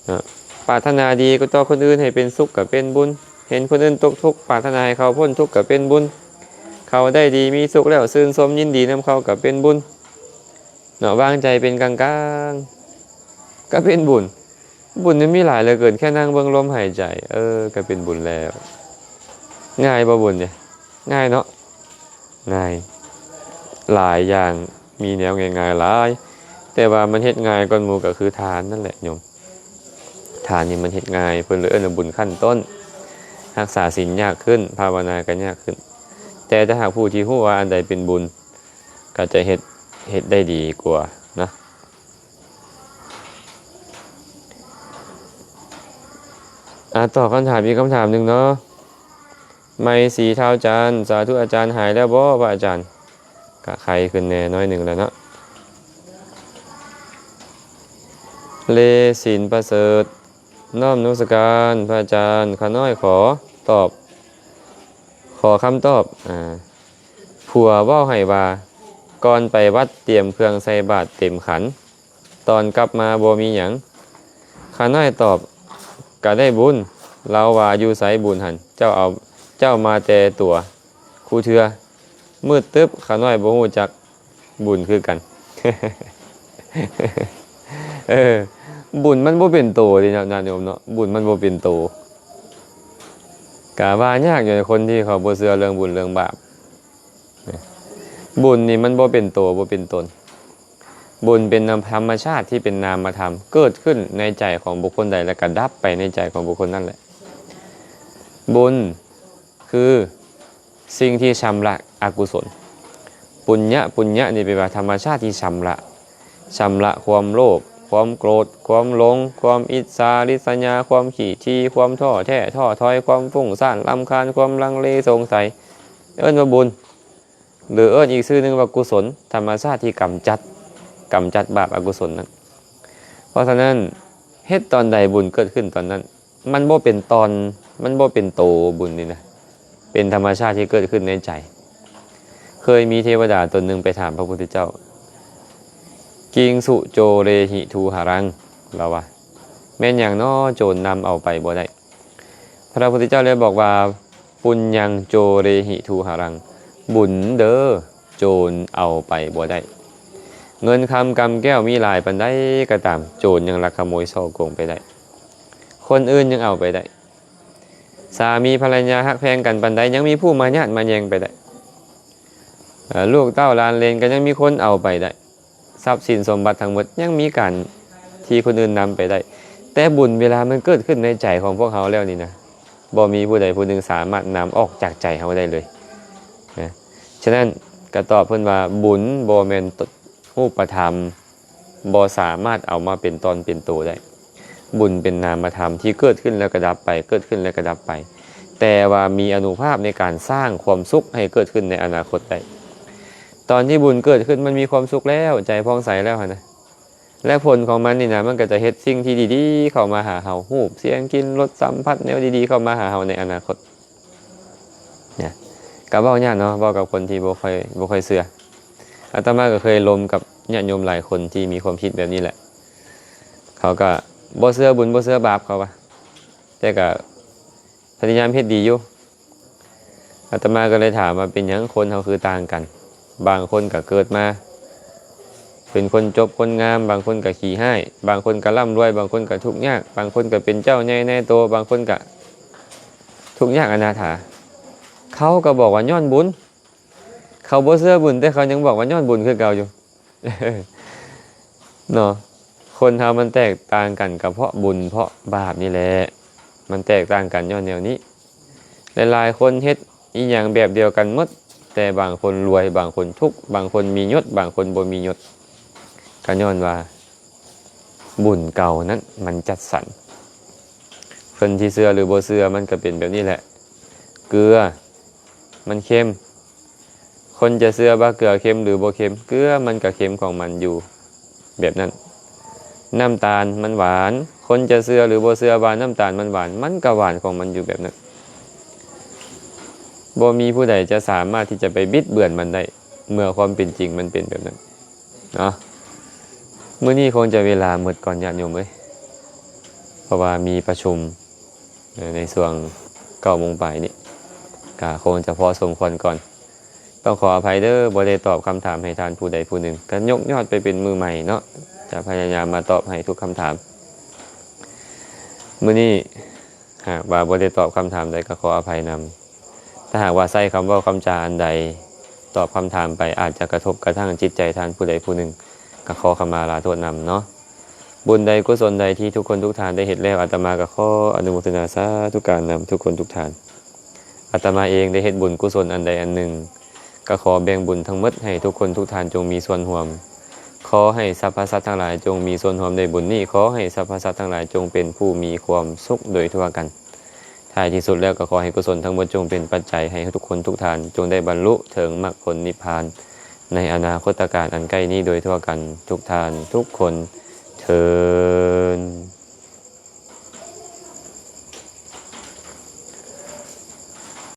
ເນາະ, ປາດຖະໜາດີກໍຕໍ່ຄົນອື່ນໃຫ້ເປັນສຸກກໍເປັນບຸນ, ເຫັນຄົນອື່ນຕົກທຸກ ປາດຖະໜາໃຫ້ເຂົາພົ້ນທຸກກໍເປັນບຸນ, ເຂົາໄດ້ດີມີສຸກແລ້ວຊື່ນຊົມຍິນດີນຳເຂົາກໍເປັນບຸນ. ເນາະ, ວາງໃຈເປັນກາງໆ ກໍເປັນບຸນ. ບຸນນີ້ມີຫຼາຍເຫຼືອເກີນ, ແຄ່ນັ່ງເບິ່ງລົມຫາຍໃຈ ເອີ ກໍເປັນບຸນແລ້ວ. ງ່າຍບໍ່ບຸນນີ້? ງ່າຍເນາະ. ງ່າຍ, ຫຼາຍຢ່າງ, ມີແນວງ່າຍໆຫຼາຍ, ແຕ່ວ່າມັນເຮັດງ່າຍກ່ອນໝູ່ກໍຄືທານນັ້ນແຫຼະໂຍມ. ທານນີ້ມັນເຮັດງ່າຍ, ເພິ່ນເລີຍເອີ້ນວ່າບຸນຂັ້ນຕົ້ນ. ຮັກສາສິນຍາກຂຶ້ນ, ພາວະນາກໍຍາກຂຶ້ນ, ແຕ່ຖ້າຫາກຜູ້ທີ່ຮູ້ວ່າອັນໃດເປັນບຸນ ກໍຈະເຮັດ, ເຮັດໄດ້ດີກວ່ານະ. ອາ ຕອບຄຳຖາມອີກຄຳຖາມໜຶ່ງເນາະ. ໄມສີທ້າວຈັນ, ສາທຸອາຈານ, ຫາຍແລ້ວບໍ່ພະອາຈານ? ກະໄຄຂຶ້ນແດ່ໜ້ອຍໜຶ່ງແລ້ວເນາະ. ເລສິນປະເສີດ, ນ້ອມນະມັດສະການພະອາຈານ, ຂ້ານ້ອຍຂໍຕອບ, ຂໍຄຳຕອບ. ອາ ຜົວເວົ້າໃຫ້ວ່າ ກ່ອນໄປວັດຕຽມເຄື່ອງໃສ່ບາດເຕັມຂັນ, ຕອນກັບມາບໍ່ມີຫຍັງ. ຂ້ານ້ອຍຕອບ ກະໄດ້ບຸນ. ລາວວ່າ ຢູ່ໃສບຸນຫັ້ນ? ເຈົ້າເອົາ, ເຈົ້າມາແຕ່ຕົວ ຄູ່ເທື່ອ. ມືດຕຶບ, ຂ້ານ້ອຍບໍ່ຮູ້ຈັກບຸນຄືກັນ. ເອີ ບຸນມັນບໍ່ເປັນໂຕເດ້ເນາະ ຍາດໂຍມເນາະ, ບຸນມັນບໍ່ເປັນໂຕ. ກະວ່າຍາກຢູ່ ຄົນທີ່ເຂົາບໍ່ເຊື່ອເລື່ອງບຸນເລື່ອງບາບ. ບຸນນີ້ມັນບໍ່ເປັນໂຕ ບໍ່ເປັນຕົນ. ບຸນເປັນນາມ, ທຳມະຊາດທີ່ເປັນນາມະທຳ ເກີດຂຶ້ນໃນໃຈຂອງບຸກຄົນໃດ ແລ້ວກໍດັບໄປໃນໃຈຂອງບຸກຄົນນັ້ນແຫຼະ. ບຸນຄືສິ່ງທີ່ຊຳລະອະກຸສົນ. ປຸນຍະ, ປຸນຍະນີ້ແປວ່າທຳມະຊາດທີ່ຊຳລະ, ຊຳລະຄວາມໂລບ, ຄວາມໂກດ, ຄວາມຫຼົງ, ຄວາມອິດສາລິດສະຫຍາ, ຄວາມຂີ້ຖີ່, ຄວາມທໍ້ແທ້ທໍ້ຖອຍ, ຄວາມຟຸ້ງສ້ານລຳຄານ, ຄວາມລັງເລສົງໄສ, ເອີ້ນວ່າບຸນ ຫຼືເອີ້ນອີກຊື່ໜຶ່ງວ່າກຸສົນ, ທຳມະຊາດທີ່ກຳຈັດ, ກຳຈັດບາບອະກຸສົນນັ້ນ. ເພາະສະນັ້ນ ເຮັດຕອນໃດບຸນເກີດຂຶ້ນຕອນນັ້ນ, ມັນບໍ່ເປັນຕອນ, ມັນບໍ່ເປັນໂຕບຸນນີ້ນະ, ເປັນທຳມະຊາດທີ່ເກີດຂຶ້ນໃນໃຈ. ເຄີຍມີເທວະດາຕົນໜຶ່ງໄປຖາມພະພຸດທະເຈົ້າ, ກິງສຸໂຈເຣຫິທູຫະລັງ, ລາວວ່າ ແມ່ນຫຍັງນໍໂຈນນຳເອົາໄປບໍ່ໄດ້? ພະພຸດທະເຈົ້າເລີຍບອກວ່າ ປຸນຍັງໂຈເຣຫິທູຫະລັງ, ບຸນເດີ ໂຈນເອົາໄປບໍ່ໄດ້. ເງິນຄຳກຳແກ້ວມີຫຼາຍປານໃດກໍຕາມ, ໂຈນຍັງລັກຂະໂມຍສໍ້ໂກງໄປໄດ້, ຄົນອື່ນຍັງເອົາໄປໄດ້. ສາມີພັນລະຍາຮັກແພງກັນປານໃດ, ຍັງມີຜູ້ມາຍາດມາແຍ່ງໄປໄດ້. ເອີ ລູກເຕົ້າຫຼານເຫຼນກໍຍັງມີຄົນເອົາໄປໄດ້. ຊັບສິນສົມບັດທັງໝົດຍັງມີການທີ່ຄົນອື່ນນຳໄປໄດ້, ແຕ່ບຸນເວລາມັນເກີດຂຶ້ນໃນໃຈຂອງພວກເຮົາແລ້ວນີ້ນະ, ບໍ່ມີຜູ້ໃດຜູ້ໜຶ່ງສາມາດນຳອອກຈາກໃຈເຮົາໄດ້ເລີຍນະ. ສະນັ້ນກໍຕອບເພິ່ນວ່າ ບຸນບໍ່ແມ່ນຮູບປະທຳ, ບໍ່ສາມາດເອົາມາເປັນຕອນເປັນໂຕໄດ້. ບຸນເປັນນາມະທຳທີ່ເກີດຂຶ້ນແລ້ວກໍດັບໄປ, ເກີດຂຶ້ນແລ້ວກໍດັບໄປ, ແຕ່ວ່າມີອານຸພາບໃນການສ້າງຄວາມສຸກໃຫ້ເກີດຂຶ້ນໃນອະນາຄົດໄດ້. ຕອນທີ່ບຸນເກີດຂຶ້ນ ມັນມີຄວາມສຸກແລ້ວ, ໃຈຜ່ອງໃສແລ້ວຫັ້ນນະ, ແລະ ຜົນຂອງມັນນີ້ນະ ມັນກໍຈະເຮັດສິ່ງທີ່ດີໆເຂົ້າມາຫາເຮົາ, ຮູບ, ສຽງ, ກິ່ນ, ລົດ, ສຳຜັດແນວດີໆເຂົ້າມາຫາເຮົາໃນອະນາຄົດ. ນະ, ກໍເວົ້າຍາກເນາະ, ເວົ້າກັບຄົນທີ່ບໍ່ຄ່ອຍ, ບໍ່ຄ່ອຍເຊື່ອ. ອາດຕະມາກໍເຄີຍລົມກັບຍາດໂຍມຫຼາຍຄົນທີ່ມີຄວາມຄິດແບບນີ້ແຫຼະ. ເຂົາກໍບໍ່ເຊື່ອບຸນ, ບໍ່ເຊື່ອບາບ, ເຂົາວ່າ, ແຕ່ກໍພະຍາຍາມເຮັດດີຢູ່. ອາດຕະມາກໍເລີຍຖາມວ່າ ເປັນຫຍັງຄົນເຮົາຄືຕ່າງກັນ? ບາງຄົນກໍເກີດມາເປັນຄົນຈົບຄົນງາມ, ບາງຄົນກໍຂີ້ຮ້າຍ, ບາງຄົນກໍລ່ຳລວຍ, ບາງຄົນກໍທຸກຍາກ, ບາງຄົນກໍເປັນເຈົ້າໃຫຍ່ນາຍໂຕ, ບາງຄົນກໍທຸກຍາກອະນາຖາ. ເຂົາກໍບອກວ່າຍ້ອນບຸນ. ເຂົາບໍ່ເຊື່ອບຸນ, ແຕ່ເຂົາຍັງບອກວ່າຍ້ອນບຸນຄືເກົ່າຢູ່. ເນາະ, ຄົນເຮົາມັນແຕກຕ່າງກັນກໍເພາະບຸນເພາະບາບນີ້ແຫຼະ, ມັນແຕກຕ່າງກັນຍ້ອນແນວນີ້. ຫຼາຍໆຄົນເຮັດອີ່ຫຍັງແບບດຽວກັນໝົດ, ແຕ່ບາງຄົນລວຍ, ບາງຄົນທຸກ, ບາງຄົນມີຍົດ, ບາງຄົນບໍ່ມີຍົດ, ກໍຍ້ອນວ່າບຸນເກົ່ານັ້ນມັນຈັດສັນ. ເພິ່ນຊິເຊື່ອຫຼືບໍ່ເຊື່ອ, ມັນກໍເປັນແບບນີ້ແຫຼະ. ເກືອ ມັນເຄັມ. ຄົນຈະເຊື່ອວ່າເກືອເຄັມຫຼືບໍ່ເຄັມ, ເກືອມັນກໍເຄັມຂອງມັນຢູ່ແບບນັ້ນ. ນ້ຳຕານມັນຫວານ. ຄົນຈະເຊື່ອຫຼືບໍ່ເຊື່ອວ່ານ້ຳຕານມັນຫວານ, ມັນກໍຫວານຂອງມັນຢູ່ແບບນັ້ນ. ບໍ່ມີຜູ້ໃດຈະສາມາດທີ່ຈະໄປບິດເບືອນມັນໄດ້, ເມື່ອຄວາມເປັນຈິງມັນເປັນແບບນັ້ນເນາະ. ມື້ນີ້ຄົງຈະເວລາໝົດກ່ອນ ຍາດໂຍມເອີຍ, ເພາະວ່າມີປະຊຸມ ໃນຊ່ວງເກົ້າໂມງປາຍນີ້ ກະຄົງຈະພໍສົມຄວນກ່ອນ. ຕ້ອງຂໍອະໄພເດີ ບໍ່ໄດ້ຕອບຄຳຖາມໃຫ້ທ່ານຜູ້ໃດຜູ້ໜຶ່ງ, ກະຍົກຍອດໄປເປັນມື້ໃໝ່ເນາະ, ຈະພະຍາຍາມມາຕອບໃຫ້ທຸກຄຳຖາມ. ມື້ນີ້ຫາກວ່າບໍ່ໄດ້ຕອບຄຳຖາມໃດ ກະຂໍອະໄພນຳ. ຖ້າຫາກວ່າໃຊ້ຄຳເວົ້າຄຳຈາອັນໃດ ຕອບຄຳຖາມໄປ ອາດຈະກະທົບກະທັ່ງຈິດໃຈທ່ານຜູ້ໃດຜູ້ໜຶ່ງ, ກະຂໍຂະມາລາໂທດນຳເນາະ. ບຸນໃດກຸສົນໃດທີ່ທຸກຄົນທຸກທ່ານໄດ້ເຮັດແລ້ວ, ອາດຕະມາກໍຂໍອະນຸໂມທະນາສາທຸການນຳທຸກຄົນທຸກທ່ານ. ອາດຕະມາເອງໄດ້ເຮັດບຸນກຸສົນອັນໃດອັນໜຶ່ງ, ກໍຂໍແບ່ງບຸນທັງໝົດໃຫ້ທຸກຄົນທຸກທ່ານຈົ່ງມີສ່ວນຮ່ວມ. ຂໍໃຫ້ສັບພະສັດທັງຫຼາຍຈົ່ງມີສ່ວນຮ່ວມໃນບຸນນີ້. ຂໍໃຫ້ສັບພະສັດທັງຫຼາຍຈົ່ງເປັນຜູ້ມີຄວາມສຸກໂດຍທົ່ວກັນ. ທ້າຍທີ່ສຸດແລ້ວກໍຂໍໃຫ້ກຸສົນທັງໝົດຈົ່ງເປັນປັດໄຈໃຫ້ທຸກຄົນທຸກທ່ານຈົ່ງໄດ້ບັນລຸເຖິງມັກຜົນນິບພານ ໃນອະນາຄົດຕະການອັນໃກ້ນີ້ໂດຍທົ່ວກັນທຸກທ່ານທຸກຄົນເທີ້ນ.